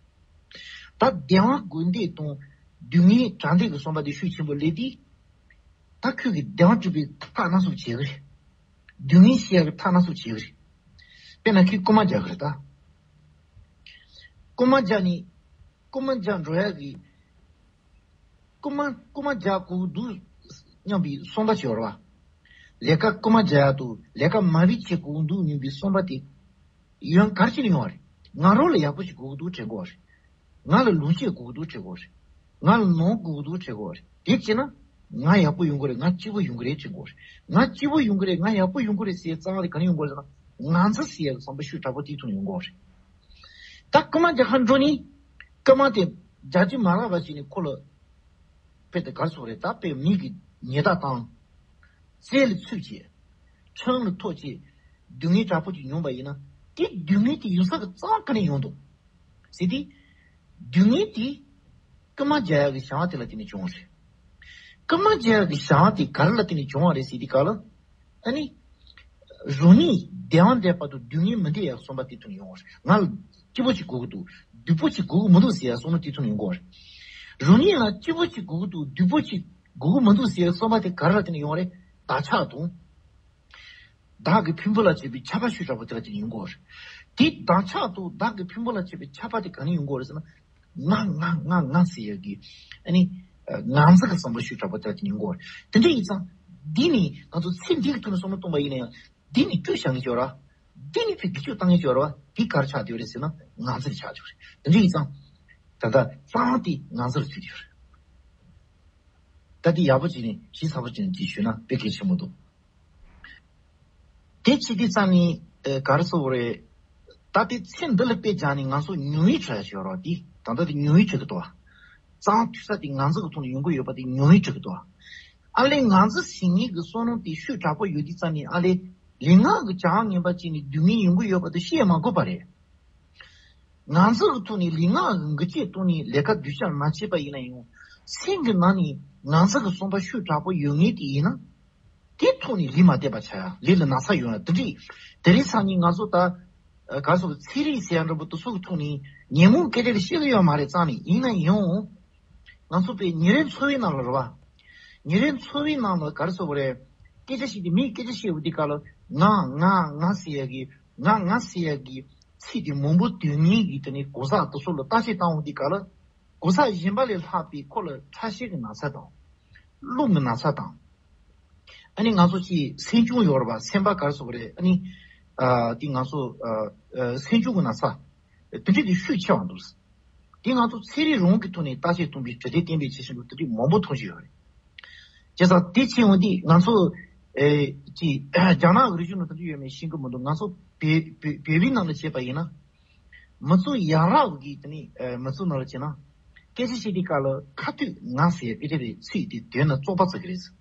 ད་བདེ་བ་དགོས་འདོད་དང་སྡུག་བསྔལ་དྲག་འདོད་ཀྱི་བསམ་པ་དེ་ཤུགས་ཆེན་པོ་སླེབས་དུས། ད་ཁྱོད་ཀྱིས་བདེ་བ་སྒྲུབ་པའི་ཐབས་སྣ་ཚོགས་བྱེད་ཀྱི་རེད། སྡུག་བསྔལ་ཞི་ཡག་གི་ཐབས་སྣ་ཚོགས་བྱེད་ཀྱི་རེད། དཔེར་ན་ཁྱོད་རྐུན་མ་རྒྱག་གི་རེད་ད། རྐུན་མ་རྒྱག་ནི། རྐུན་མ་རྒྱག་འགྲོ་ཡག་གི། རྐུན་མ་རྐུན་མ་རྒྱག་དགོས་འདུག་སྙམ་པའི་བསམ་པ་ཞིག་ཡོད་རེད་བ། ལས་ཀ་རྐུན་མ་རྒྱག་ཡག་དང་ལས་ཀ་མ་བི་བྱེད་དགོས་འདུག་སྙམ་པའི་བསམ་པ་དེ། ཡོང་ག་རེ་བྱས་ནས་ཡོང་བ་རེད། ང་རང་ལ་ཡག་པོ་ཞིག་དགོས་ཀྱི་འདུག་དྲན་དགོས་བ་རེད། ང་ལ་ལོངས་སྤྱོད་དགོས་ཀྱི་འདུག་དྲན་དགོས་བ་རེད། ང་ལ་ནོར་དགོས་ཀྱི་འདུག་དྲན་དགོས་བ་རེད། དེ་བྱས་ན། ང་ཡག་པོ་ཡོང་གི་རེད། ང་སྐྱིད་པོ་ཡོང་གི་རེད་དྲན་དགོས་བ་རེད། ང་སྐྱིད་པོ་ཡོང་གི་རེད། ང་ཡག་པོ་ཡོང་གི་རེད་ཟེར་ཡག་རྩ་བ་དེ་ག་ནས་ཡོང་གི་རེད་ཟེར་ན། ང་ཚོ་ཟེར་ཡག་གི་བསམ་པ་ཤུགས་དྲག་པོ་དེའི་ཐོག་ནས་ཡོང་གི་རེད། ད་རྐུན་མ་རྒྱག་གར་འགྲོ་ནི། རྐུན་མ་དེ་རྒྱག་རྒྱུ་མ་ལབ་པ་བྱས་ནས་ཁོ་ལ། དཔེ་དེ་ག་རེ་ཟེར་དགོས་རེད། ད་དཔེ་མི་གི་ཉེས་དག་བཏང་། རྩལ་ལ་ཚུད་བྱས། ཁྲིམས་ལ་ཐོབ་བྱས། སྡུག་བསྔལ་དྲག་པོ་ཅིག་མྱོང་པ་ཡིན་ན། དེ་སྡུག་བསྔལ་དེ་ཡོང་ས་གི་རྩ་བ་ག་ནས་ཡོང་འདུག་ཟེར་དུས། སྡུག་བསྔལ་དེ། རྐུན་མ་རྒྱག་ཡག་གི་བྱ་བ་དེ་ལ་བརྟེན་ནས་བྱུང་བ་རེད། རྐུན་མ་རྒྱག་ཡག་གི་བྱ་བ་དེ་ག་རེ་ལ་བརྟེན་ནས་བྱུང་བ་རེད་ཟེར་དུས་སྐབས་ལ། ཨ་ནི། རང་ཉིད་བདེ་བ་འདོད་པ་དང་སྡུག་བསྔལ་མི་འདོད་ཡག་བསམ་པ་དེ་ཐོག་ནས་ཡོང་བ་རེད། ང་ལ་སྐྱིད་པོ་ཅིག་དགོས་ཀྱི་འདུག་སྡུག་པོ་ཅིག་དགོས་ཀྱི་མི་འདུག་ཟེར་ཡག་བསམ་བློ་དེ་ཐོག་ནས་ཡོང་གི་ཡོད་རེད། རང་ཉིད་ལ་སྐྱིད་པོ་ཅིག་དགོས་ཀྱི་འདུག་སྡུག་པོ་ཅིག་དགོས་ཀྱི་མི་འདུག་ཟེར་ཡག་བསམ་པ་དེ་ག་རེ་ལ་བརྟེན་ནས་ཡོང་བ་རེད། བདག་ཆགས་དང་། བདག་གི་ཕུང་པོ་ལ་བྱེད་པའི་ཆགས་པ་ཤུགས་དྲག་པོ་དེ་ལ་བརྟེན་ནས་ཡོང་གི་ཡོད་རེད། དེ་བདག་ཆགས་དང་བདག་གི་ཕུང་པོ་ལ་བྱེད་པའི་ཆགས་པ་དེ་ག་ནས་ཡོང་གི་ཡོད་རེད་ཟེར་ན། ང་ང་ང་ང་ཟེར་ཡག་གི། ཨ་ནི། ང་ཚོ་གི་བསམ་བློ་ཤུགས་དྲག་པོ་དེ་ལ་བརྟེན་ནས་ཡོང་གི་ཡོད་རེད། དེ་འདྲ་ཡིན་ཙང་། འདི་ནི་ང་ཚོ་ཚེ་འདི་གི་ཐོག་ནས་བསམ་བློ་གཏོང་པ་ཡིན་ན་ཡང་། འདི་ནི་བཅོས་བྱ་ངེས་ཅོ་ར། འདི་ནི་ཕི་འགྱུར་བཅོས་བཏང་ངེས་ཅོ་ར་བ། འདི་གར་ཆགས་བསྡད་ཡོད་རེད་ཟེར་ན་ང་ཚོར་ཆགས་བསྡད་ཡོད་རེད། དེ་འདྲ་ཡིན་ཙང་། ད་ལྟ་གཙང་དེ་ང་ཚོར་ཚུད་བསྡད་ཡོད་རེད། ད་དེ་ཡག་པོ་བྱས་ནས་ཞིབ་ཚགས་པོ་བྱས་ནས་དེ་ཞུས་ན་དཔེ་གལ་ཆེན་པོ་འདུག་དེ་བྱེད་དུས་ཙམ་ནས་ཨ་ག་རེ་ཟེར་དགོས་རེད། ད་དེ་ཚེ་འདི་ལ་དཔེ་སྦྱར་ནས་ང་ཚོ་ཉུང་བའི་དྲག་ཞོར་རོགས་དེ་ད་ལྟ་དེ་ཉུང་བའི་དྲག་གི་འདུག་བ། གཙང་ཐུག་ས་དེ་ང་ཚོ་གི་ཐོག་ནས་ཡོང་གི་ཡོད་པ་དེ་ཉུང་བའི་དྲག་གི་འདུག་བ། ཨ་ལས་ང་ཚོ་ཟིན་ངེས་ཀྱི་བསོད་ནམས་དེ་ཤུགས་དྲག་པོ་ཡོད་དུས་ཙམ་ནས་ཨ་ལས་ལུས་ངག་གི་བྱ་བ་ངན་པ་བྱས་ནས་སྡུག་བསྔལ་ཡོང་གི་ཡོད་པ་དེ་བཤད་མ་དགོས་པ་རེད། ང་ཚོ་གི་ཐོག་ནས་ལུས་ངག་གི་འགུལ་སྐྱོད་ཐོག་ནས་ལས་ཀ་སྡུག་ཅག་མ་བྱས་པ་ཡིན་ན་ཡང་སེམས་ཀྱི་ནང་ནས་ང་ཚོ་གི་བསམ་པ་ཤུགས་དྲག་པོ་ཡོད་ངེས་དེ་ཡིན་ན། དེ་ཐོག་ནས་ལུས་མ་བསྡད་པ་བྱ་ཡ། ལུས་ལ་ན་ཚ་ཡོང་ཡ་དེ་འདྲས། དེ་རིང་སང་ཉིན་ང་ཚོ་ད་ཨ་ག་རེ་ཟེར་ཚན་རིག་ཟེར་ཡ་འདྲ་པོ་དེ་ཚོ་གི་ཐོག་ནས་ཉོན་མོངས་སྐད་ཆ་ལ་བཤད་ཀྱི་ཡོད་མ་རེད་རྩ་ནས། ཡིན་ན་ཡང་ང་ཚོ་དཔེ་ཉིན་རེའི་འཚོ་བའི་ནང་ལ་རེད་བ། ཉིན་རེའི་འཚོ་བའི་ནང་ལ་ག་རེ་ཟེར་དགོས་རེད། སྐད་ཆ་བཤད་དུས་མིས་སྐད་ཆ་བཤད་པ་དེ་ག་ལ་ང་ང་ང་ཟེར་ཡ་གི་ང་ང་ཟེར་ཡ་གི་ཚིག་དེ་མང་པོ་འདོན་མཁན་གྱི་དེ་ནས་གོ་ས་དེ་ཚོ་ལ་བརྟག་དཔྱད་བཏང་བ་དེ་ག་ལ་གོ་ས་གཞན་པ་ལས་ལྷག་པའི་ཁོ་ལ་ཁྲག་ཤེད་ཀྱི་ན་ཚ་དང་། རླུང་གི་ན་ཚ་དང་། ཨ་ནི་ང་ཚོ་ཅིག་སེམས་ཆུང་ཡོད་རེད་པ། སེམས་པ་ག་རེ་ཟེར་དགོས་རེད། ཨ་ནི་ཨ་དེ་ང་ཚོ་ཨ་ཨ་སེམས་ཆུང་གི་ན་ཚ་དེ་འདྲ་དེ་ཤུགས་ཆེ་བ་འདུག་དེ་ང་ཚོ་ཚན་རིག་རང་གི་ཐོག་ནས་བརྟག་དཔྱད་གཏོང་བའི་དྲི་དེབ་བསྟན་པའི་ཆེ་ཞིང་ལུགས་དེ་འདྲ་མང་པོ་མཐོང་བཞིན་ཡོད་རེད། བྱས་ཙང་དེ་ཕྱིན་འོང་དུས་ང་ཚོ་ཨེ་ཅིག་རྒྱ་ནག་གི་རིག་གཞུང་ནང་དེ་འདྲ་ཡོད་མེད་ཤེས་ཀྱི་མི་འདུག་ང་ཚོ་བོད་བོད་བོད་པའི་ནང་ལ་བྱས་པ་ཡིན་ན། མི་ཚོ་ཡ་རབས་ཀྱི་དེ་ནི་ཨེ་མི་ཚོ་ནང་ལ་བྱས་ན། སྐད་ཆ་བཤད་དུས་སྐབས་ལ་ཁ་ཐུག་ང་ཟེར་སྐད་ཆ་རེད། ཚིག་དེ་འདོན་ན་བཙོག་པ་ཚ་གི་རེད།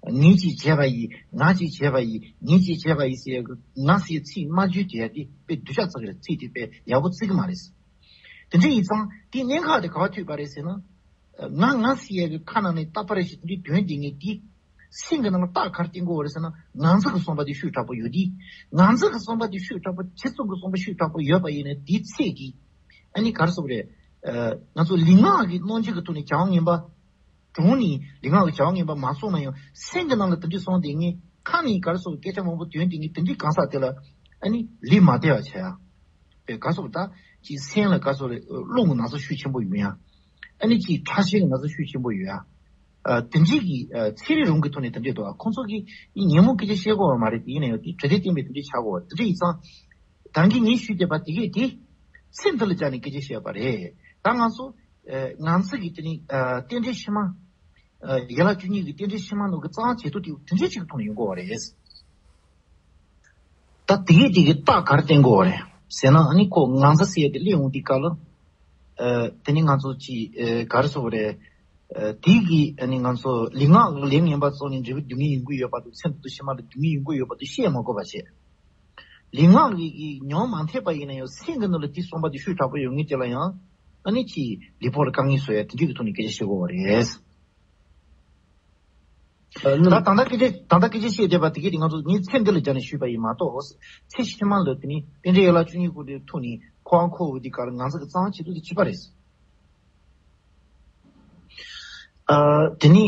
ངས་ཅིག་བྱས་པ་ཡིན། ང་ཅིག་བྱས་པ་ཡིན། ངས་ཅིག་བྱས་པ་ཡིན་ཟེར་ཡ་གི་ང་ཟེར་ཚིག་མ་བརྗོད་བྱས་ཏེ་དཔེ་སྡུག་ཅག་ཚ་གི་རེད། ཚིག་དེ་དཔེ་ཡག་པོ་བརྩི་གི་མ་རེད། དེ་འདྲ་ཡིན་ཙང་དེའི་གནད་འགག་དེ་ག་པར་ཐུག་པ་རེད་ཟེར་ན། ང་ང་ཟེར་ཡ་གི་ཁ་ནང་ནས་རྟག་པར་ཞིག་དེ་འདྲའི་དོན་དེ་ངས་དེ་སེམས་ཀྱི་ནང་ལ་རྟགས་ག་རེ་བསྟན་དགོས་པ་རེད་ཟེར་ན། ང་ཚོ་གི་བསམ་པ་དེ་ཤུགས་དྲག་པོ་ཡོད་དེ། ང་ཚོ་གི་བསམ་པ་དེ་ཤུགས་དྲག་པོ། ཁྱེད་ཚོ་གི་བསམ་པ་ཤུགས་དྲག་པོ་ཡོད་པ་ཡིན་ན་དེའི་ཚད་ཀྱིས་ཨ་ནི་ག་རེ་ཟེར་དགོས་རེད། ང་ཚོ་ལུས་ངག་གི་རྣམ་འགྱུར་གྱི་ཐོག་ནས་བྱ་བ་ངན་པ། གྲོང་ནས་ལུས་ངག་གི་བྱ་བ་ངན་པ་མ་སོང་ན་ཡང་སེམས་ཀྱི་ནང་ལ་དེ་འདྲའི་སོང་དེ་ངས་ཁ་ནས་ག་རེ་ཟེར་སྐད་ཆ་མང་པོ་དོན་དེ་ངས་དེ་འདྲའི་གང་ཟག་དེ་ལ་ཨ་ནི་ལུས་མ་བདེ་བ་བྱས་ཡ། པའི་ག་རེ་ཟེར་ད་ཅིག་སེམས་ལ་ག་རེ་ཟེར་རླུང་གི་ན་ཚ་ཤུགས་ཆེན་པོ་ཡོང་ཡ། ཨ་ནི་ཅིག་ཁྲག་ཤེད་ཀྱི་ན་ཚ་ཤུགས་ཆེན་པོ་ཡོང་ཡ། དེ་འདྲའི་གི་ཚན་རིག་རང་གི་ཐོག་ནས་དེ་འདྲའི་འདུག་ཁོང་ཚོ་གིས་ཉིན་མོ་སྐད་ཆ་བཤད་དགོས་པ་མ་རེད། དེ་ཡིན་ན་ཡང་དེ་དྲི་དེབ་བསྟན་པའི་དེ་འདྲའི་ཆགས་དགོས་པ་དེ་འདྲ་ཡིན་ཙང་། ད་གིན་ངས་ཞུས་བསྡད་པ་དེ་གས་དེ་ཚེ་འདི་ལ་སྦྱར་ནས་སྐད་ཆ་བཤད་པ་རེད། ད་ང་ཚོ་ཨ་ང་ཚོ་གི་དེ་ནི་ཨ་རྟེན་འབྲེལ་ཕྱི་མ། ཨ་ཡན་ལག་བཅུ་གཉིས་ཀྱི་རྟེན་འབྲེལ་ཕྱི་མ་ནང་གི་གཙང་བྱེད་ཐུབ་དེ་དེ་འདྲའི་ཅིག་གི་ཐོག་ནས་ཡོང་དགོས་པ་རེད། ད་དེ་གས་དེ་གས་རྟགས་ག་རེ་བསྟན་དགོས་པ་རེད་ཟེར་ན། ཨ་ནི་ཁོ་ང་ཚོ་ཟེར་ཡ་དེ་སླེབས་འོང་དུས་སྐབས་ལ། ཨ་དེ་ནི་ང་ཚོ་ཅིག་ཨ་ག་རེ་ཟེར་དགོས་རེད། ཨ་དེ་གིས་ཨ་ནི་ང་ཚོ་ལུས་ངག་གི་ལས་ངན་པ་བཙོག་ནས་འབྲས་བུ་སྡུག་བསྔལ་ཡོང་གི་ཡོད་པ་དང་། ཚེ་འདི་དང་ཕྱི་མ་ལ་སྡུག་བསྔལ་ཡོང་གི་ཡོད་པ་དེ་བཤད་མ་དགོས་པ་བྱས། ལུས་ངག་གི་གི་ཉོན་མ་འཐད་པ་ཡིན་ན་ཡང་སེམས་ཀྱི་ནང་ལ་དེ་བསམ་པ་དེ་ཤུགས་དྲག་པོ་ཡོད་ངེས་དེ་ལ་ཡང་ཨ་ནི་ཅིག་ལུས་པོ་ལ་དཀའ་ངལ་བཟོ་ཡ་དེ་འདྲའི་གི་ཐོག་ནས་སྐད་ཆ་བཤད་དགོས་པ་རེད། ད་ད་ལྟ་སྐད་ཆ་ད་ལྟ་སྐད་ཆ་བཤད་བསྡད་པ་དེ་གས་དེ་ང་ཚོ་ངས་ཚེ་འདི་ལ་སྦྱར་ནས་ཞུས་པ་ཡིན་མ་གཏོགས། ཚེ་ཕྱི་མ་ལ་དེ་ནི་རྟེན་འབྲེལ་ཡན་ལག་བཅུ་གཉིས་ཀྱི་ཐོག་ནས་ཁོ་ཨ་ཁོ་འོ་དེ་ག་ལ་ང་ཚོ་གི་གཙང་བྱེད་ཐུབ་དེ་བྱེད་པ་རེད། ཨ་དེ་ནི་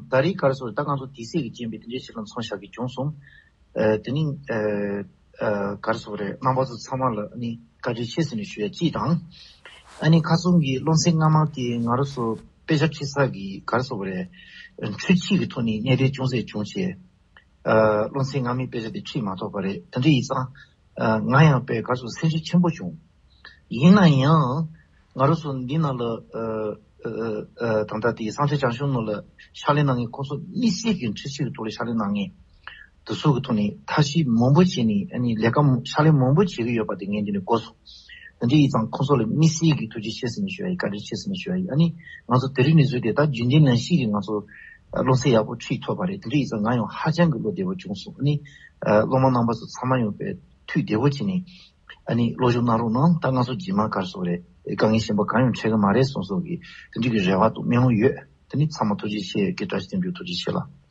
ད་རེས་ག་རེ་ཟེར་ད་ང་ཚོ་དུས་ཚོད་ཀྱི་རྐྱེན་པས་དེ་འདྲའི་ཞིག་ལ་མཚམས་བཞག་གི་བྱུང་སོང་། ཨ་དེ་ནི་ཨ་ཨ་ག་རེ་ཟེར་རེད། རྣམ་པ་ཚོ་ཚང་མ་ལ་ཨ་ནི་བཀའ་དྲིན་ཆེ་ཟེར་ནས་ཞུ་ཡ་གཅིག་དང་། ཨ་ནི་ཁ་སང་གི་སློབ་ཚན་སྔ་མ་དེ་ང་རང་ཚོ་དཔེ་ཆ་ཁྲིད་ས་གི་ག་རེ་ཟེར་རེད། འཕྲུལ་ཆས་ཀྱི་ཐོག་ནས་གནད་དོན་ཅུང་ཟད་བྱུང་བྱས། ཨ་སློབ་ཚན་སྔ་མའི་དཔེ་ཆ་དེ་ཁྲིད་མ་ཐུབ་པ་རེད། དེ་འདྲ་ཡིན་ཙང་། ཨ་ང་ཡང་དཔེ་ག་རེ་ཟེར་སེམས་ཤུགས་ཆེན་པོ་བྱུང་། ཡིན་ན་ཡང་ང་རང་ཚོ་འདི་ནང་ལ་ཨ་ཨ་ཨ་ད་ལྟ་དེ་གསང་ཆེན་བྱང་ཆུབ་ནང་ལ་ཕྱག་ལས་གནང་མཁན་ཁོང་ཚོ་དམིགས་བསལ་གྱི་འཕྲུལ་ཆས་ཀྱི་ཐོག་ལ་ཕྱག་ལས་གནང་མཁན་དེ་ཚོ་གི་ཐོག་ནས་ཐབས་ཤེས་མང་པོ་བྱས་ནས་ཨ་ནི་ལས་ཀ་ཕྱག་ལས་མང་པོ་བྱེད་ཀྱི་ཡོད་པ་དེ་ངས་འདི་ནས་གོ་སོང་། དེ་འདྲ་ཡིན་ཙང་ཁོང་ཚོ་ལ་དམིགས་བསལ་གྱི་ཐུགས་རྗེ་ཆེ་ཟེར་ནས་ཞུ་ཡ་ཡིན། བཀའ་དྲིན་ཆེ་ཟེར་ནས་ཞུ་ཡ་ཡིན། ཨ་ནི་ང་ཚོ་དེ་རིང་གནས་ཚུལ་དེ་ད་རྒྱུན་ལྡན་ནང་བཞིན་གྱི་ང་ཚོ་སློབ་ཚན་ཡག་པོ་ཁྲིད་ཐུབ་པ་རེད། དེ་འདྲ་ཡིན་ཙང་ང་ཡང་ཧ་ཅང་གི་བློ་བདེ་པོ་བྱུང་སོང་། ཨ་ནི་སློབ་མ་རྣམ་པ་ཚོ་ཚང་མ་ཡང་དཔེ་ཐུགས་བདེ་པོ་བྱས་ནས་ཨ་ནི་སློབ་སྦྱོང་གནང་རོགས་གནང་། ད་ང་ཚོ་རྗེས་མ་ག་རེ་ཟེར་དགོས་རེད། དཀའ་ངལ་གཞན་པ་གང་ཡང་འཕྲད་ཀྱི་མ་རེད་གསུངས་སོང་གི་དེ་འདྲ་གི་རེ་བ་དང་སྨོན་ལམ་ཡོད། དེ་ནི་ཚང་མ་ཐུགས་རྗེ་ཆེ། སྐད་བཀྲ་ཤིས་བདེ་ལེགས། ཐུགས་རྗེ་ཆེ་ལགས།